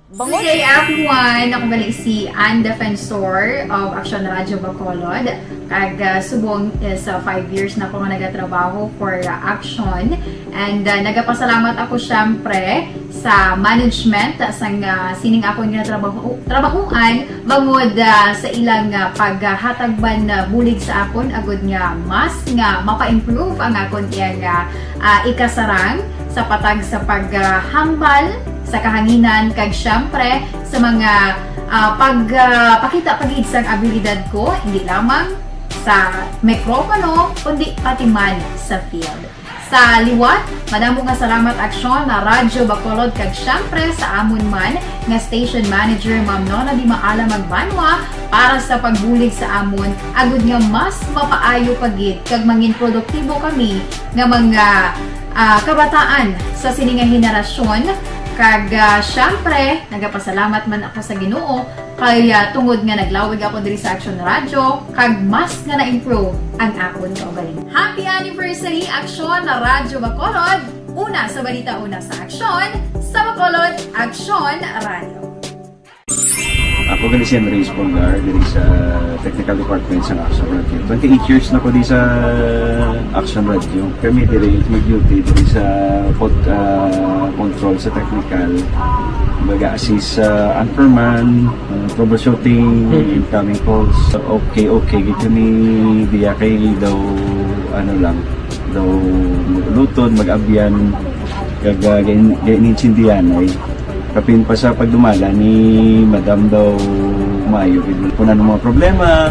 Bangod Good day, everyone! Ako gali si Ann Defensor of Action Radio Bacolod. Kag, ah, subong is, ah, five years na ako nga nagatrabaho for, ah, Action. And, ah, nagapasalamat ako, syempre, sa management sang, ah, sining akon nga trabaho, trabahuan bangod, ah, sa ilang, ah, paghatag man, ah, bulig sa akon agud nga mas nga mapa-improve ang akon iyang, ah, ah, ikasarang sa patag sa paghambal sa kahanginan kag syempre sa mga, ah, pag, ah, pakita pa gid sang abilidad ko, hindi lamang sa mikropono, kundi pati man sa field. Sa liwat, madamo nga salamat Aksyon na Radyo Bacolod kag syempre sa amon man nga station manager, Ma'am Nona Di Maala Magbanwa, para sa pagbulig sa amon, agud nga mas mapaayo pa gid kag mangin produktibo kami nga mga, ah, kabataan sa sini nga henerasyon. Kag, ah, syempre, nagapasalamat man ako sa Ginoo kay, ah, tungod nga naglawig ako diri sa Aksyon Radyo, kag mas nga na-improve ang akon kaugalingon. Happy anniversary, Aksyon na Radyo Bacolod! Una sa balita, una sa aksyon, sa Bacolod, Aksyon Radyo. Ako gali si Andres Polgar, diri sa Technical Department sa Action Radio. Twenty-eight years na ko di sa Action Radio. Kami diri mag-duty diri sa pod-, ah, control sa technical. Mag-assist sa anchorman, ah, troubleshooting, incoming calls. Okay, okay, gid kami diya kay daw, ano lang, daw mag-ulutod, mag-abyan, kag, ah, gain-, gainintindihan ay. Kapin pa sa pagdumala ni Madam daw maayo gid. Kung ano mga problema,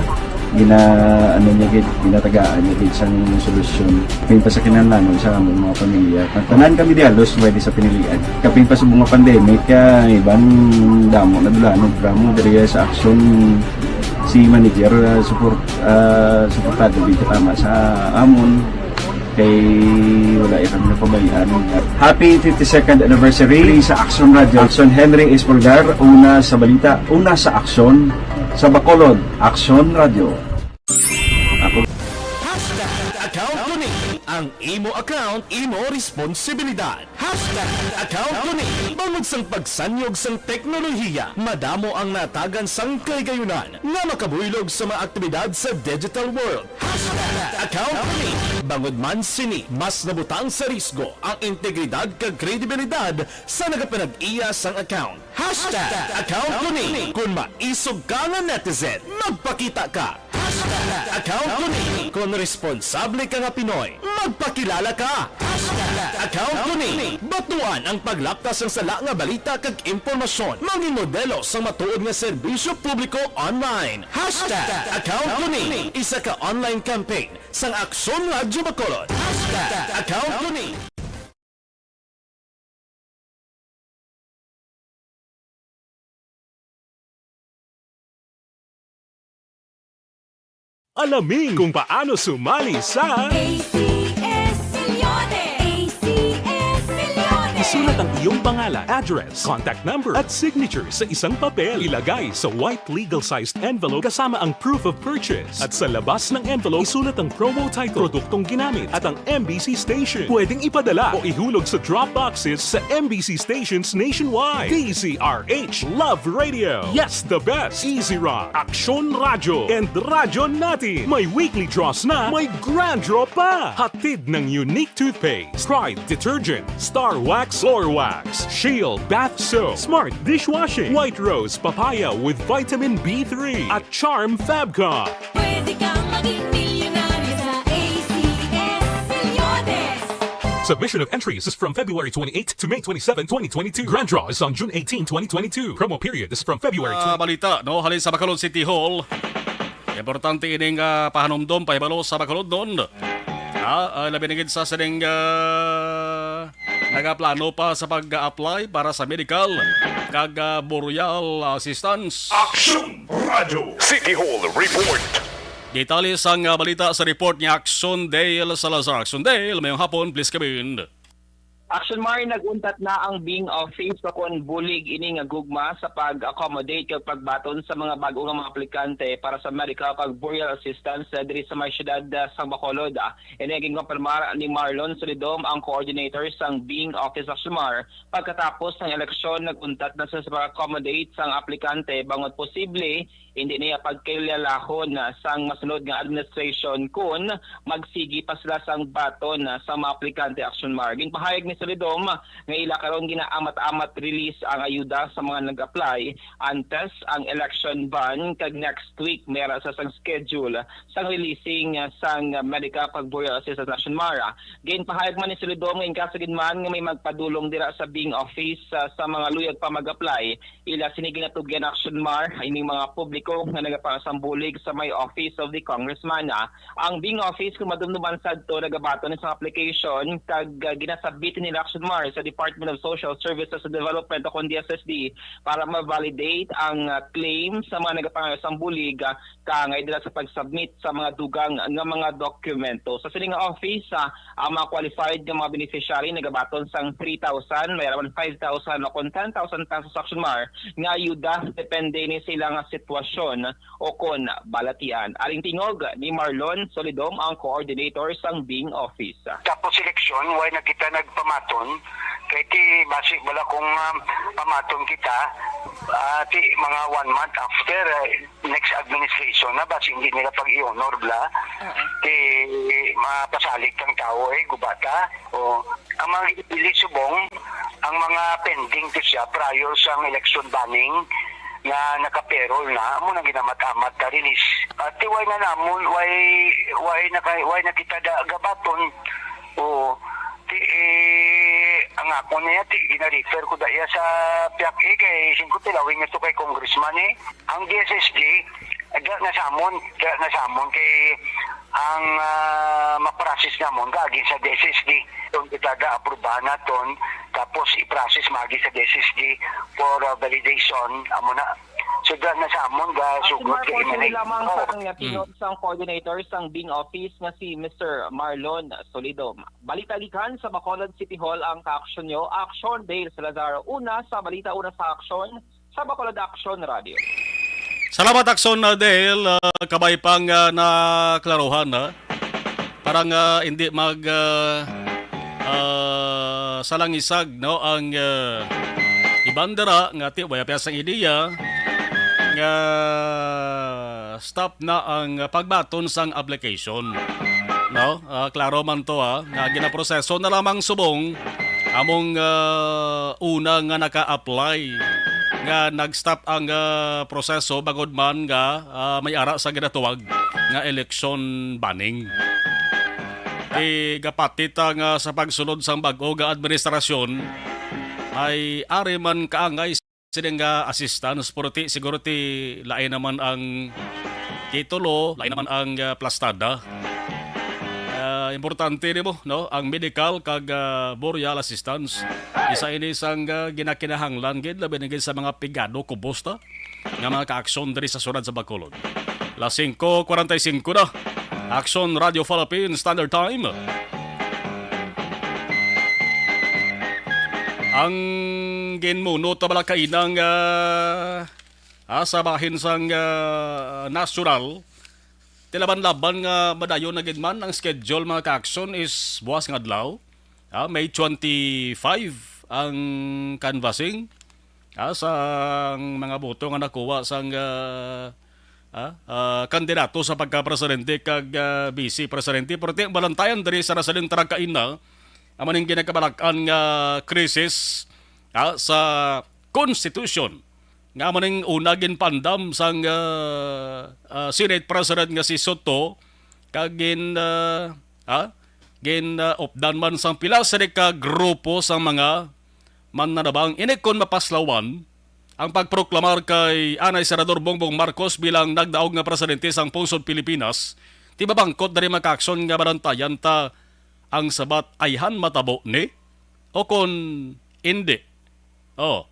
Gina-, ano niya gid, ginatagaan niya gid sang solusyon. Kapin pa sa kinahanglanon sa among mga pamilya. Ang tanan kami diha, lost by di sa pinilian. Kapin pa sa mga pandemic, ah, iban damo na dulanog, damo diri sa aksyon si manager, ah, support, ah, suportado gid katama sa amon. Kay wala ya kami napabayaan. Happy fifty-second anniversary sa Aksyon Radio. Aksyon Henry Espolgar, una sa balita, una sa aksyon, sa Bacolod, Aksyon Radio. Ako. Hashtag account ko ni. Ang imo account, imo responsibilidad. Hashtag account ko ni. Bangod sang pagsanyog sang teknolohiya, madamo ang natagan sang kaligayunan nga makabuylog sa mga aktibidad sa digital world. Hashtag account ko ni. Bangod man sini, mas nabutang sa risgo ang integridad kag kredibilidad sa nagapanag-iya sang account. Hashtag account ko ni. Kung maisog ka nga netizen, magpakita ka. Hashtag account ko ni. Kung responsable ka nga Pinoy, magpakilala ka. Hashtag account ko ni. Batuan ang paglapta sang sala nga balita kag impormasyon. Mangin modelo sang matuod nga serbisyo publiko online. Hashtag account ko ni. Isa ka online campaign sang Aksyon Radyo Bacolod. Hashtag account ko ni. Alamin kung paano sumali sa A C S Milyones! A C S Milyones! Isulat ang iyong pangalan, address, contact number, at signature sa isang papel. Ilagay sa white legal-sized envelope kasama ang proof of purchase. At sa labas ng envelope, isulat ang promo title, produktong ginamit, at ang M B C station. Pwedeng ipadala o ihulog sa drop boxes sa M B C stations nationwide. D Z R H, Love Radio, Yes the Best, Easy Rock, Aksyon Radyo, and Radyo Natin. May weekly draws na, may grand draw pa. Hatid ng Unique Toothpaste, Pride Detergent, Star Wax Floor Wax, Shield Bath Soap, Smart Dishwashing, White Rose Papaya with Vitamin B three, at Charm Fabcon. Pwede kang maging milyonaryo sa A C S Milyones! Submission of entries is from February twenty-eighth to May twenty-seven, twenty twenty-two. Grand draw is on June eighteen, twenty twenty-two. Promo period is from February Ah, twenty. balita, no, halin sa Bacolod City Hall. Importante ining ah, pahanumdom, pahibalo sa Bacolodnon. Ah, ah, labi na gid sa sining ah, nagaplano pa sa pag-apply para sa medical kag ah, burial assistance. Aksyon Radyo City Hall Report. Detalye sang ah, balita sa report ni Action Dale Salazar. Action Dale, mayong hapon, please come in. Action Mar, nag-untat na ang Bing Office pakon bulig ini nga gugma sa pag-accommodate kag pagbaton sa mga bag-o nga mga aplikante para sa medical kag burial assistance, ah, diri sa may siyudad, ah, sang Bacolod. Ah, ini ang ginkonfirmar ni Marlon Solidom, ang coordinator sang Bing Office Action Mar. Pagkatapos sang eleksyon, nag-untat na sila sa pag-accommodate sang aplikante bangod posible hindi niya pagkilalahon, ah, sang masunod nga administration kon magsigi pa sila sang baton, ah, sa mga aplikante. Action Mar, ginpahayag ni Solidom nga ila karon ginaamat-amat release ang ayuda sa mga nag-apply antes ang election ban, kag next week may ara sa sang schedule sang releasing, ah, sang medical kag burial assistance. Action Mar, ginpahayag man ni Solidom nga in case gid man nga may magpadulong dira sa Bing Office, ah, sa mga luyag pa mag-apply, ila sini ginatugyan. Action Mar, ining mga publiko nga nagapangasambulig sa may Office of the Congressman. Ah, ang Bing Office, kung madumduman sadto, nagabaton sa application kag, ah, ginasabit nila. Action Mar, sa Department of Social Services and Development o kon D S S D para ma-validate ang, ah, claim sa mga nagapangasambulig, ah, kaangay dira sa pag-submit sa mga dugang nga mga dokumento. Sa sini nga office, ah, ang mga qualified nga mga beneficiary nagabaton sang three thousand, may ra man five thousand o kon ten thousand pesos. Action Mar, nga ayuda, depende ni sa ila nga sitwasyon o kon balatian. Aring tingog ni Marlon Solidom, ang coordinator sang Bing Office. Tapos eleksyon, why na kita nagpamaton? Kay ti basi wala kung um, pamaton kita, ah, ti mga one month after, ah, next administration na, basi hindi nila pag-i-honor bla. Ti mapasalig kang tao eh, gubata. O, ang mga gipili subong, ang mga pending to siya prior sa election banning nga naka-payroll na, amo nang ginamat-amat na release. At ti why na namon, why, why na, kay, why na kita da, gabaton? O, ti, eh, ang ako niya, ti, gina-refer ko da iya sa P I A C, eh, kay singko tilawin niya to kay congressman eh. Ang D S S D, Ga na samon, ga na samon kay ang, ah, ma-process namon gaagi sa D S S D. Kung kita ga aprubahan naton, tapos i-process maagi sa D S S D for, ah, validation, amo na. So, ga na samon, ga Ah, si sugod Marco, kay sini Manay. lamang Oo. sa kanya Mm. pinot sang coordinator sang Dean Office nga si Mister Marlon Solido. Balita gikan sa Bacolod City Hall ang kaaksyon nyo. Aksyon, Dale Salazar. Una sa balita, una sa aksyon, sa Bacolod Action Radio. Salamat, Action, uh, Dale. Uh, kabay pang, uh, naklaruhan, ha? Para nga hindi mag, uh, uh, salangisag, no, ang, uh, iban dira nga ti waya piyas ang ideya nga stop na ang pagbaton sang application, no? Ah, klaro man to, ha, nga ginaproseso na lamang subong among, ah, una nga naka-apply nga nag-stop ang, ah, proseso bangod man nga, ah, may ara sa ginatawag nga election banning. Ti gapati ta nga sa pagsulod sang bag-o nga administrasyon ay ari man kaangay sini nga assistance, pero ti, siguro ti lain naman ang titulo, lain naman ang, ah, plastada. Ah, importante nimo, no, ang medical kag, ah, burial assistance. Isa ini sang, ah, ginakinahanglan gid, labi na gid sa mga pigado, kubos ta, nga mga kaaksyon diri sa syudad sa Bacolod. Las singko kwarenta y singko na. Action Radio Philippines Standard Time. Ang ginmuno ta bala kainang, ah, ah, sa bahin sang, ah, nasyonal, tilaban-laban nga madayon na gid man ang schedule, mga kaaksyon, is buwas nga adlaw, ah, May twenty-five ang canvassing, ah, sang mga boto nga nakuha sang, ah, ah, ah, kandidato sa pagka-presidente kag, ah, vice presidente. Pero ti ang balantayan diri sa nasiling tarang kaina, amo ning ginakabalak-an nga krisis, ah, sa constitution nga amo ning una ginpaandam sang, ah, ah, Senate President nga si Soto, kag gin, ah, ah, gin, ah, updan man sang pila sini ka grupo sang mga mananabang. Ini kon mapaslawan ang pagproklamar kay anay Senador Bongbong Marcos bilang nagdaog nga presidente sang pungsod Pilipinas, ti mabangkot diri, mga kaaksyon, nga balantayan ta ang sabat ayhan matabo ni o kon indi. Oh,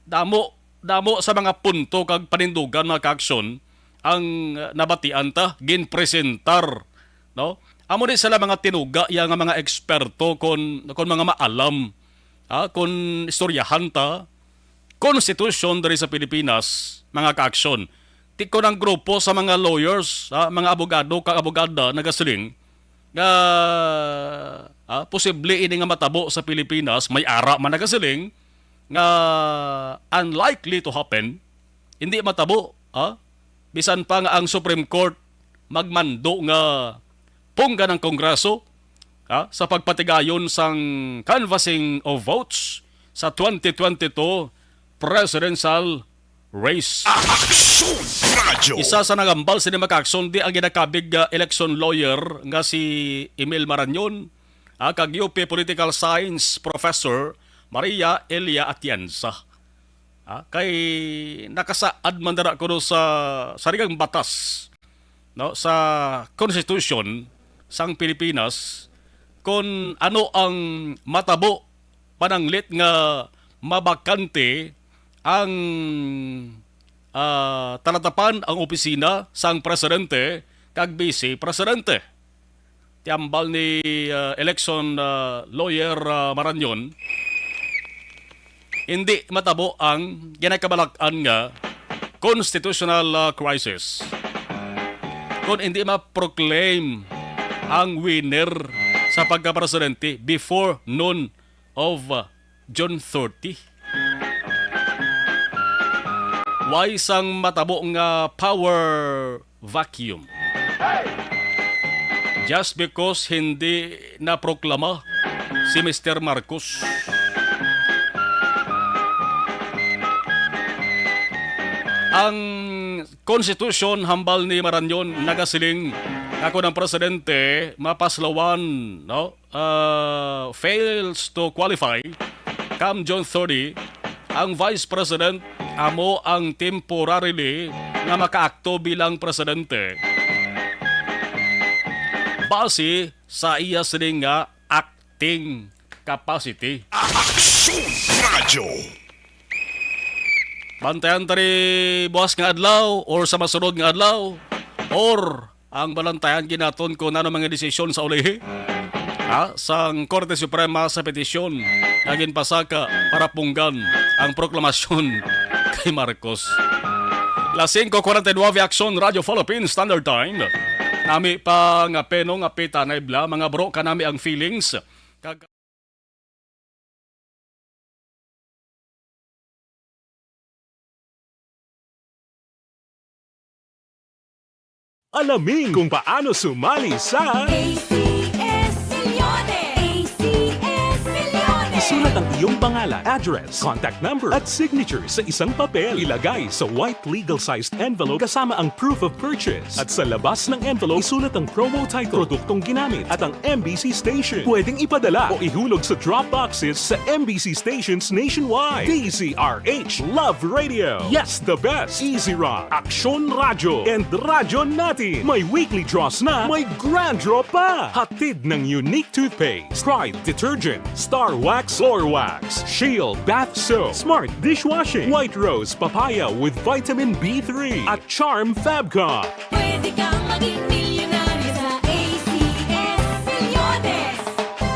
damo, damo sa mga punto kag panindugan, mga kaaksyon, ang, uh, nabatian ta, ginpresentar, no? Amo ni sila mga tinuga ya nga mga eksperto kon, kon mga maalam, ha, kon istoryahan ta, konstitusyon diri sa Pilipinas, mga kaaksyon. Ti kon ang grupo sa mga lawyers, ha, mga abogado kag abogada nagasiling nga, ha, posible ini nga matabo sa Pilipinas, may ara man nagasiling nga unlikely to happen, hindi matabo, ha? Bisan pa nga ang Supreme Court magmando nga punggan ang Kongreso, ha, sa pagpatigayon sang canvassing of votes sa twenty twenty-two presidential race. Aksyon Radyo. Isa sa nagambal sini, mga kaaksyon, ti ang ginakabig, ah, election lawyer nga si Emil Marañon, ah, kag U P Political Science Professor Maria Elia Atienza. Ah, kay nakasaad man dira kuno sa sarigang batas, no, sa Constitution sang Pilipinas, kon ano ang matabo pananglit nga mabakante ang, ah, talatapan ang opisina sang presidente kag vice presidente. Ti hambal ni, ah, election, ah, lawyer, ah, Marañon, hindi matabo ang ginakabalak-an nga constitutional, ah, crisis kon hindi ma-proclaim ang winner sa pagkapresidente before noon of, uh, June thirty. Why sang matabo nga power vacuum? Just because hindi naproklama si Mister Marcos. Ang konstitusyon, hambal ni Marañon, nagasiling nga kon ang presidente mapaslawan, no, uh, fails to qualify come June thirty, ang Vice President amo ang temporarily nga makaakto bilang presidente base sa iya sining nga acting capacity. Aksyon Radyo. Bantayan ta ni buwas nga adlaw or sa masunod nga adlaw or ang balantayan ginaton kung ano mga desisyon sa ulihi, ha, sang Korte Suprema sa petisyon nga ginpasaka para punggan ang proklamasyon kay Marcos. Las cinco cuarenta y nueve, Aksyon Radyo Philippines Standard Time. Nami pa nga peno nga pita na ibla, mga bro, kanami ang feelings. Kag- Alamin kung paano sumali sa A C S Milyones! A C S Milyones! Isulat ang iyong pangalan, address, contact number, at signature sa isang papel. Ilagay sa white legal-sized envelope kasama ang proof of purchase. At sa labas ng envelope, isulat ang promo title, produktong ginamit, at ang M B C station. Pwedeng ipadala o ihulog sa drop boxes sa M B C stations nationwide. D Z R H, Love Radio. Yes, the best. Easy Rock, Aksyon Radyo, and Radyo Natin. May weekly draws na, may grand draw pa. Hatid ng Unique Toothpaste, Pride Detergent, Star Wax, Floor Wax, Shield Bath Soap, Smart Dishwashing, White Rose Papaya with Vitamin B three, at Charm Fabcon. Pwede kang maging milyonaryo sa A C S Milyones.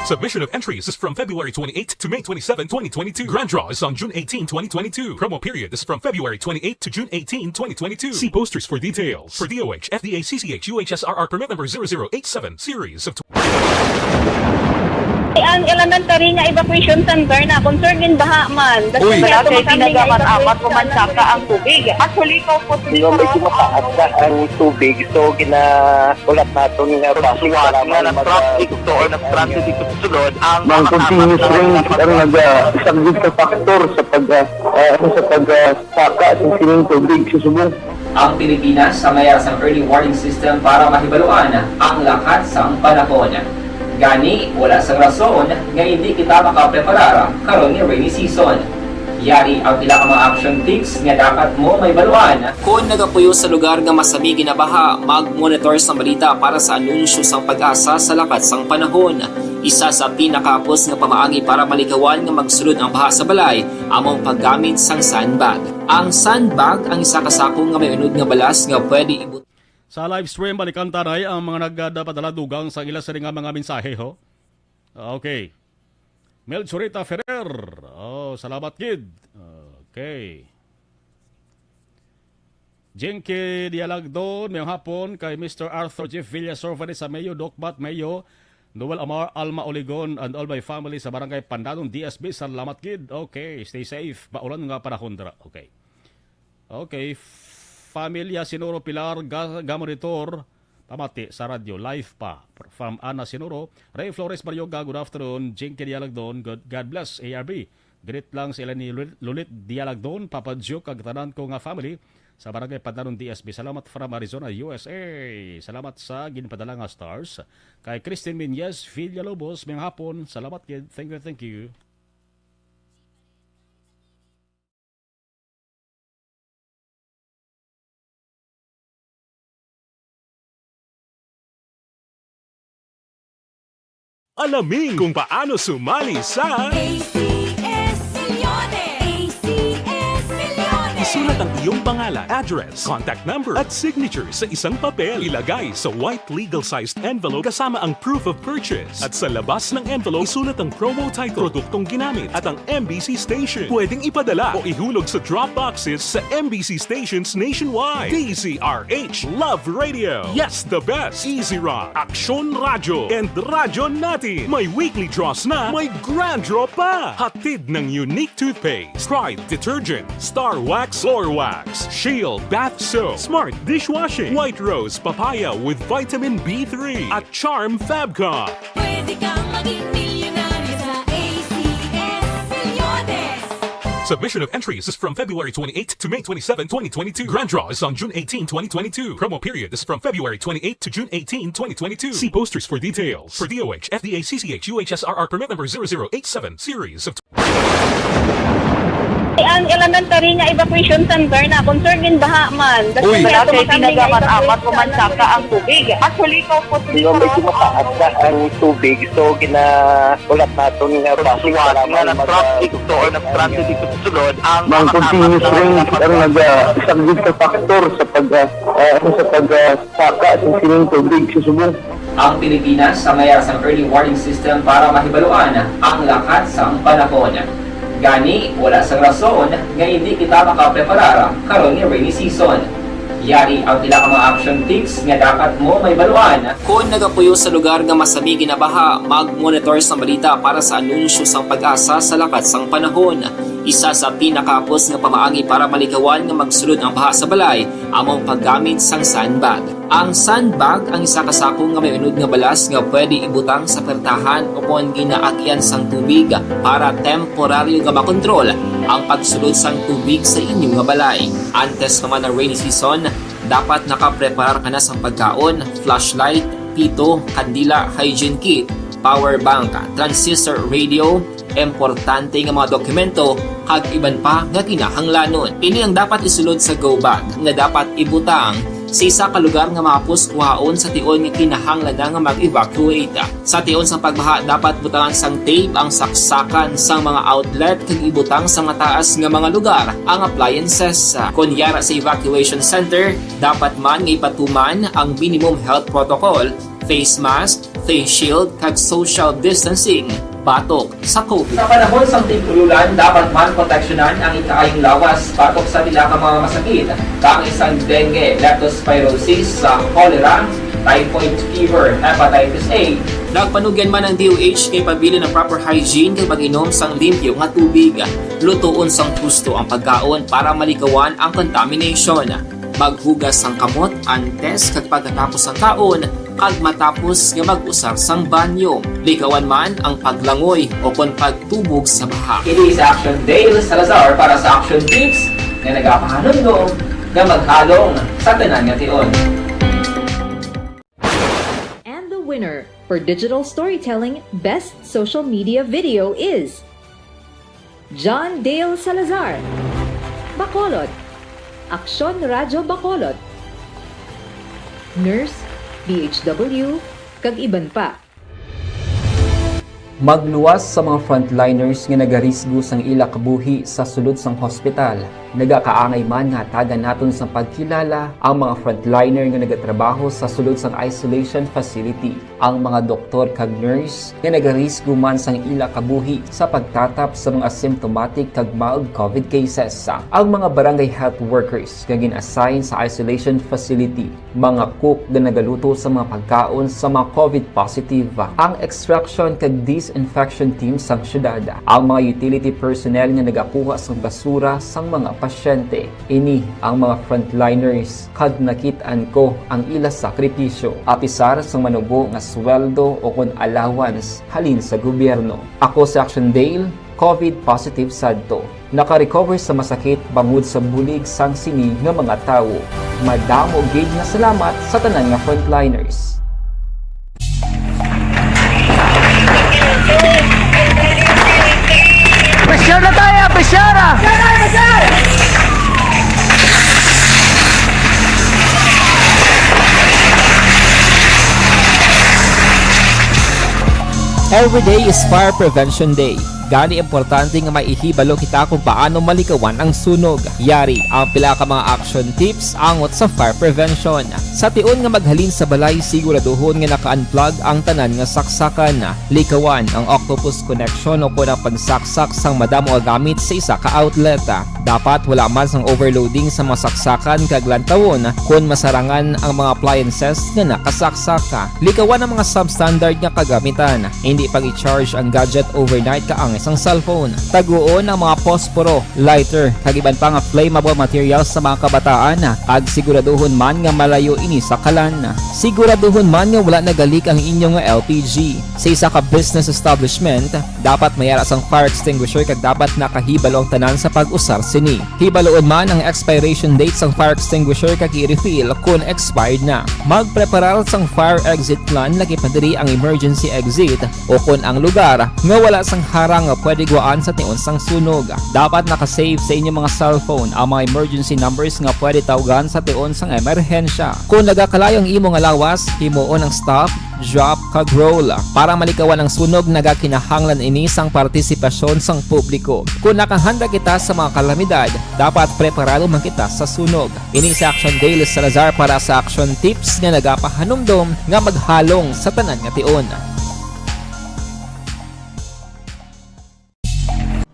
Submission of entries is from February twenty-eighth to May twenty-seven, twenty twenty-two. Grand draw is on June eighteen, twenty twenty-two. Promo period is from February twenty-eighth to June eighteen, twenty twenty-two. See posters for details. For D O H, F D A, C C H, U H S R R permit number zero zero eight seven, series of Ang elementary nga evacuation center na concern gin baha man. Uy. Wala kay tinaga man apat ko man saka ang tubig. Actually, ko po Yung medyo mataas na ang tubig, so ginaulat naton nga bus nga nag-traffic to or nag-transit dito sa sulod ang Mang continuous rain ang naga-, isang big factor sa pag, ah, ah, sa pag, ah, saka sa sining tubig sa subong. Ang Pilipinas ang mayara sang early warning system para mahibaluan ang lakat sang panahon. Gani, wala sang rason nga indi kita makapreparar karon nga rainy season. Yari ang pila ka mga action tips nga dapat mo mahibaluan. Kon nagapuyo sa lugar nga masami ginabaha, mag-monitor sang balita para sa anunsyo sang PAGASA sa lakat sang panahon. Isa sa pinakahapos nga pamaagi para malikawan nga magsulod ang baha sa balay amo ang paggamit sang sandbag. Ang sandbag ang isa ka sako nga may unod nga balas nga pwede ibut- Sa live stream, balikan ta na ang mga nagpadala dugang sa ila sini nga mga mensahe, ho. Okay. Melchorita Ferrer. Oh, salamat gid. Okay. Jinky Dialagdon, mayong hapon kay Mister Arthur Jeff Villasor, Vanessa Mayo, Doc Bat Mayo, Noel Amar, Alma Oligon, and all my family sa Barangay Pandanon, D S B. Salamat gid. Okay, stay safe. Maulan nga panahon dira. Okay. Okay. Familia Sinuro Pilar, Ga-, Gamonitor, pamati sa radyo, live pa. From Ana Sinuro, Ray Flores Baryoga, good afternoon. Jinky Dialagdon, good, God bless, A R B. Greet lang sila ni Lul-, Lulit Dialagdon, Papa Joe, kag tanan ko nga family sa Barangay Pandanon, D S B. Salamat from Arizona, U S A. Salamat sa ginpadala nga stars. Kay Christine Minyes Villalobos, mayong hapon. Salamat gid. Thank you, thank you. Alamin kung paano sumali sa A C S Milyones! A C S Milyones! Isulat ang iyong pangalan, address, contact number, at signature sa isang papel. Ilagay sa white legal-sized envelope kasama ang proof of purchase. At sa labas ng envelope, isulat ang promo title, produktong ginamit, at ang M B C station. Pwedeng ipadala o ihulog sa drop boxes sa M B C stations nationwide. D Z R H, Love Radio. Yes, the best. Easy Rock, Aksyon Radyo, and Radyo Natin. May weekly draws na, may grand draw pa. Hatid ng Unique Toothpaste, Pride Detergent, Star Wax, Floor Wax, Shield Bath Soap, Smart Dishwashing, White Rose Papaya with Vitamin B three, at Charm Fabcon. Pwede kang maging milyonaryo sa A C S Milyones. Submission of entries is from February twenty-eighth to May twenty-seven, twenty twenty-two. Grand draw is on June eighteen, twenty twenty-two. Promo period is from February twenty-eighth to June eighteen, twenty twenty-two. See posters for details. For D O H, F D A, C C H, U H S R R permit number zero zero eight seven, series of Ang elementary nga evacuation center na concern din baha man. Kasi Uy. Wala kay tinaga man amat o mansaka ang tubig. Actually, ko po Di ba, medyo mataas na ang tubig, so ginaulat naton nga traffic nga nag-traffic to or nagtraffic dito sa sulod ang Mang continuous rain ang nagasaglit sa factor sa pag, ah, ah, sa pag, ah, saka sa sining tubig sa subong. Ang Pilipinas ang mayara sang early warning system para mahibaluan ang lakat sang panahon. Gani, wala sang rason nga hindi kita makapreparar karon nga rainy season. Yari ang pila ka mga action tips nga dapat mo mahibaluan. Kon nagapuyo sa lugar nga masami ginabaha, mag-monitor sang balita para sa anunsyo sang PAGASA sa lakat sang panahon. Isa sa pinakahapos nga pamaagi para malikawan nga magsulod ang baha sa balay amo ang paggamit sang sandbag. Ang sandbag ang isa ka sako nga may unod nga balas nga pwede ibutang sa pertahan o kon ginaagian sang tubig para temporaryo nga makontrol ang pagsulod sang tubig sa inyo nga balay. Antes pa man ang rainy season, dapat nakapreparar ka na sang pagkaon, flashlight, pito, kandila, hygiene kit, power bank, transistor radio, importante nga mga dokumento, kag iban pa nga kinahanglanon. Ini ang dapat isulod sa go bag nga dapat ibutang sa isa ka lugar nga mahapos kuhaon sa tion nga kinahanglan na nga mag-evacuate. Sa tion sang pagbaha, dapat butangan sang tape ang saksakan sang mga outlet kag ibutang sa mataas nga mga lugar ang appliances. Kon yara sa evacuation center, dapat man nga ipatuman ang minimum health protocol, face mask, face shield, kag social distancing batok sa COVID. Sa panahon sang tig-ululan, dapat man proteksyonan ang ikaayong lawas batok sa pila ka mga masakit, kaangay sang dengue, leptospirosis, sa cholera, typhoid fever, hepatitis A. Nagpanugyan man ang D O H nga ipabilin ang proper hygiene kag pag-inom sang limpyo nga tubig, lutoon sang husto ang pagkaon para malikawan ang contamination. Maghugas sang kamot antes kag pagkatapos sang kaon, kag matapos nga mag-usar sang banyo. Likawan man ang paglangoy o kon pagtubog sa baha. Ini si Action Dale Salazar para sa Action Tips nga nagapahanumdom nga maghalong sa tanan nga tion. And the winner for digital storytelling best social media video is John Dale Salazar, Bacolod, Aksyon Radyo Bacolod, Nurse, D H W, kag iban pa. Magluwas sa mga frontliners nga nagarisgo sang ila kabuhi sa sulod sang hospital. Nagakaangay man nga hatagan naton sang pagkilala ang mga frontliner nga nagatrabaho sa sulod sang isolation facility, ang mga doktor kag nurse nga nagarisgo man sang ila kabuhi sa pagtatap sa mga symptomatic kag mild COVID cases, ang mga barangay health workers nga gin-assign sa isolation facility, mga cook nga nagaluto sa mga pagkaon sa mga COVID positive, ang extraction kag disinfection team sang syudad, ang mga utility personnel nga nagakuha sang basura sang mga pasyente. Ini ang mga frontliners kag nakit-an ko ang ila sakripisyo, apisar sang manubo nga sweldo o kon allowance halin sa gobyerno. Ako si Action Dale, COVID positive sadto. Naka-recover sa masakit bangod sa bulig sang sini nga mga tawo. Madamo gid nga salamat sa tanan nga frontliners. Pressure na tayo! Pressure! Every day is Fire Prevention Day. Gani, importante nga maihibalo kita kung paano malikawan ang sunog. Yari ang pila ka mga action tips angot sa fire prevention. Sa tion nga maghalin sa balay, siguraduhon nga naka-unplug ang tanan nga saksakan. Likawan ang octopus connection o kon ang pagsaksak sang madamo nga gamit sa isa ka outlet. Dapat wala man sang overloading sa mga saksakan kag lantawon kon masarangan ang mga appliances nga nakasaksak. Likawan ang mga substandard nga kagamitan. Hindi pag-i-charge ang gadget overnight kaangay sang cellphone. Taguon ang mga posporo, lighter, kag iban pa nga flammable materials sa mga kabataan, kag siguraduhon man nga malayo ini sa kalan. Siguraduhon man nga wala nagalik ang inyo nga L P G. Sa isa ka business establishment, dapat may ara sang fire extinguisher kag dapat nakahibalo ang tanan sa pag-usar sini. Hibaluon man ang expiration date sang fire extinguisher kag i-refill kon expired na. Magpreparar sang fire exit plan, lakip na diri ang emergency exit o kon ang lugar nga wala sang harang nga pwede gwaan sa tion sang sunog. Dapat naka-save sa inyo mga cellphone ang mga emergency numbers nga pwede tawgan sa tion sang emerhensya. Kung nagakalayo ang imo nga lawas, himuon ang stop, drop, kag roll. Para malikawan ang sunog, nagakinahanglan ini sang partisipasyon sang publiko. Kung nakahanda kita sa mga kalamidad, dapat preparado man kita sa sunog. Ini si Action Dale Salazar para sa Action Tips nga nagapahanumdom nga maghalong sa tanan nga tion.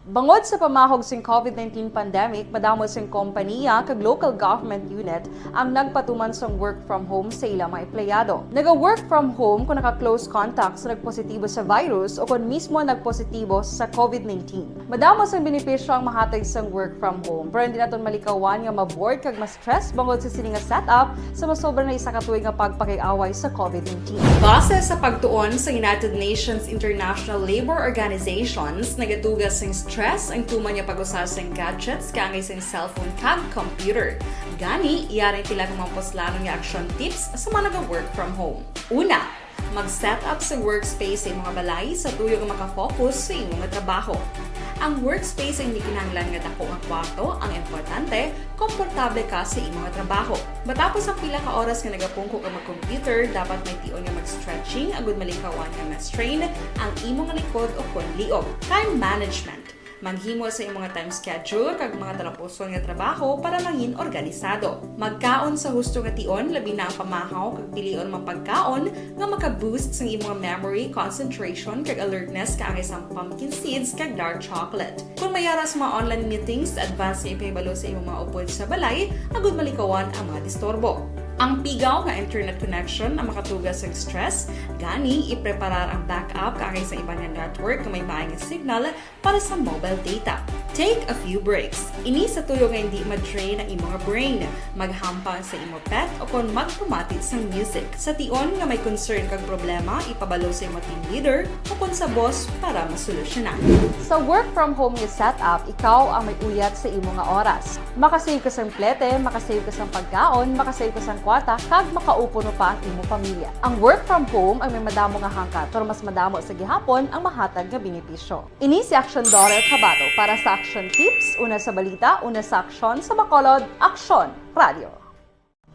Bangod sa pamahog sing COVID nineteen pandemic, madamo sing kompaniya kag local government unit ang nagpatuman sang work from home sa ila mga empleyado. Naga-work from home kung naka-close contact sa nagpositibo sa virus o kon mismo nagpositibo sa COVID nineteen. Madamo sang benepisyo ang mahatag sang work from home, pero hindi naton malikawan nga ma-bored kag ma-stress bangod sa sini nga setup sa masobra na isa ka tuig nga pagpakig-away sa COVID nineteen. Base sa pagtuon sa United Nations International Labour Organizations, nagatuga sing stress ang tuman nga pag-usa sing gadgets kaangay sing cellphone kag computer. Gani, yari pila ka mga puslanon nga action tips sa mga naga-work from home. Una, mag-set up sa workspace sa imong balay sa tuyo nga makafocus sa imo nga trabaho. Ang workspace ay hindi kinahanglan nga dako nga kwarto, ang importante, komportable ka sa imo nga trabaho. Matapos ang pila ka oras nga nagapungko ka mag-computer, dapat may tion nga mag-stretching agud malikawan nga ma-strain ang imo nga likod o kon liog. Time management. Maghimo sa imo nga time schedule kag mga talapuson nga trabaho para mangin organisado. Magkaon sa husto nga tion, labi na ang pamahaw kag pilion mga pagkaon nga maka-boost sang imo nga memory, concentration, kag alertness kaangay sang pumpkin seeds kag dark chocolate. Kung may ara sa mga online meetings, advance nga ipahibalo sa imo mga upod sa balay agud malikawan ang mga disturbo. Ang pigaw nga internet connection ang makatuga sa stress, gani ipreparar ang backup kaangay sa iban nga network nga may maay nga signal para sa mobile data. Take a few breaks. Ini sa tuyo nga hindi ma-drain ang imo nga brain. Maghampang sa imo pet o kon magpamati sang music. Sa tion nga may concern kag problema, ipabalo sa imo team leader o kon sa boss para masolusyonan. Sa work from home nga setup, ikaw ang may uyat sa imo nga oras. Makasave ka sang plete, makasave ka sang pagkaon, makasave ka sang kwarta, kag makaupo pa ang imo pamilya. Ang work from home ang may madamo nga hangkat, pero mas madamo sa gihapon ang mahatag nga benepisyo. Ini si Action Daughter Kabato para sa Action Tips, una sa balita, una sa aksyon, sa Bacolod, Aksyon Radio.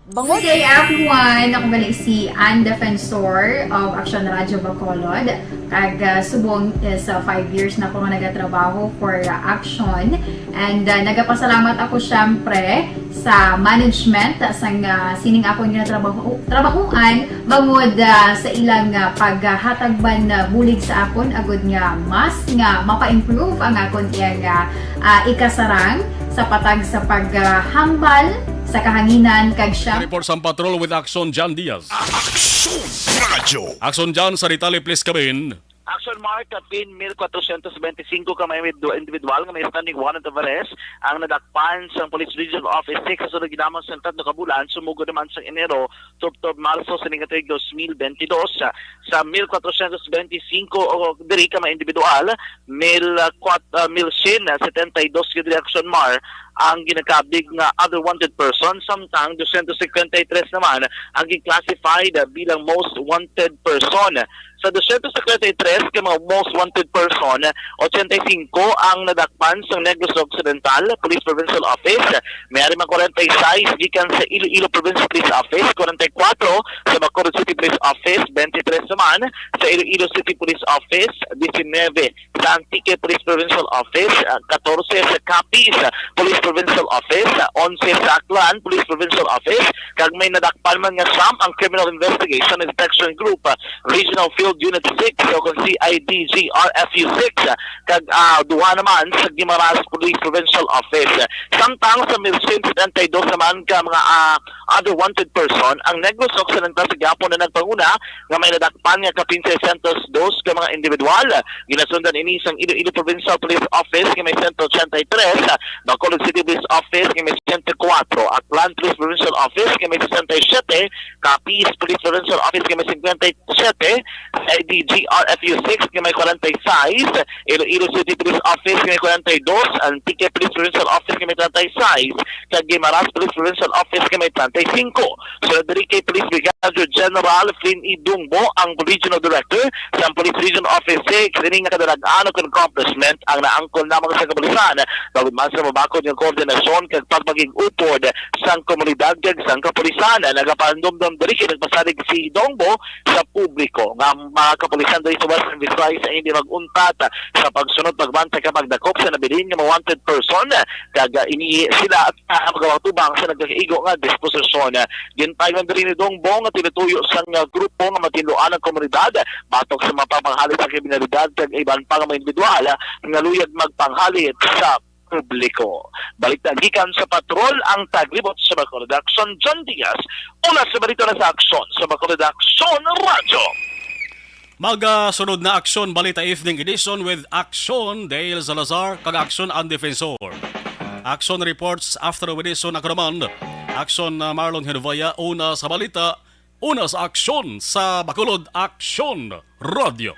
Bangod Good day, everyone! Ako gali si Ann Defensor of Action Radio Bacolod. Kag, ah, subong is, ah, five years na ako nga nagatrabaho for, ah, Action. And, ah, nagapasalamat ako, syempre, sa management, ah, sang, ah, sining akon nga trabaho, trabahoan, bangod, ah, sa ilang, ah, paghatag man, ah, bulig sa akon, agud nga mas nga mapa-improve ang akon iyang, ah, ah, ikasarang sa patag sa paghambal sa kahanginan kag siya. Report sa Patrol with Action John Diaz. Action Radio. Action John, sa detalye, please, Kabin. Action Mark, kapin mil kwatrocientos benti singko ka mga individu-, individual nga may standing warrant of arrest ang nadakpan sang Police Regional Office six sa sulod ginamang sang tatlo ka bulan, sumugod naman sang Enero tubtob Marso sining tuig dos mil benti dos. Sa, sa mil kwatrocientos benti singko o diri ka mga individual, mil, ah, kwat-, ah, mil syen setenta y dos gid diri, Action Mar, ang ginakabig nga other wanted person, samtang dosyentos singkwenta y tres naman ang gin-classified, ah, bilang most wanted person. Sa dosyentos singkwenta y tres ka mga most wanted person, ochenta y singko ang nadakpan sa Negros Occidental Police Provincial Office, may ari man kwarenta y sais gikan sa Iloilo Provincial Police Office, kwarenta y kwatro sa Bacolod City Police Office, benti tres naman sa Iloilo City Police Office, disinebe sa Antique Police Provincial Office, ah, katorse sa Capiz, ah, Police Provincial Office, ah, onse sa Aklan Police Provincial Office, kag may nadakpan man nga siyam ang Criminal Investigation Inspection Group, ah, Regional Field Unit six o kon C I D G R F U six, ah, kag, ah, duha naman sa Guimaras Police Provincial Office. Samtang sa mil syen setenta y dos naman ka mga, ah, other wanted person, ang Negros Occidental sa gihapon na nagpanguna nga may nadakpan nga kapin seiscientos dos ka mga individual. Ginasundan ini sang Iloilo Provincial Police Office nga may sento ochenta y tres, Bacolod City Police Office nga may sento kwatro, Aklan Police Provincial Office nga may sesenta y siete, Capiz Police Provincial Office nga may singkwenta y siete, C I D G R F U six nga may kwarenta y sais, Iloilo City Police Office nga may kwarenta y dos, Antique Police Provincial Office nga may treinta y seis, kag Guimaras Police Provincial Office nga may treinta y cinco. Sunod diri kay Police Brigada Major General Flynn E. Dungbo, ang Regional Director sa Police Region Office six. Ini nga kadalag-an ug accomplishment ang naangkon lamang sa kapulisan, bangod man sa mabakod nga koordinasyon kag pagpakig-upod sang komunidad kag sang kapulisan. Nagapahandumdom diri kay nagpasalig si Dungbo sa publiko nga ang mga kapulisan diri sa Western Visayas ay hindi mag-untat sa pagsunod, pagbantay kag pagdakop sa nabilin nga mga wanted person, kag, ah, ini sila at, ah, magawa tubang sa nagakaigo nga disposisyon. Ginpayman diri ni Dungbo nga tinutuyo sang, ah, grupo nga matinluan ang komunidad batok sa mga pagpanghalit sa kriminalidad kag iban pa nga mga individual, ah, nga luyag magpanghalit sa publiko. Balita gikan sa Patrol, ang taglibot sa Bacolod Aksyon, John Diaz. Una sa balita na sa Aksyon sa Bacolod Aksyon Radyo. Magasunod na Aksyon Balita Evening Edition with Aksyon Dale Salazar kag Aksyon Ang Defensor. Aksyon Reports after with Edison Acroman. Aksyon, uh, Marlon Genovea, una sa balita, una sa aksyon sa Bacolod Aksyon Radyo.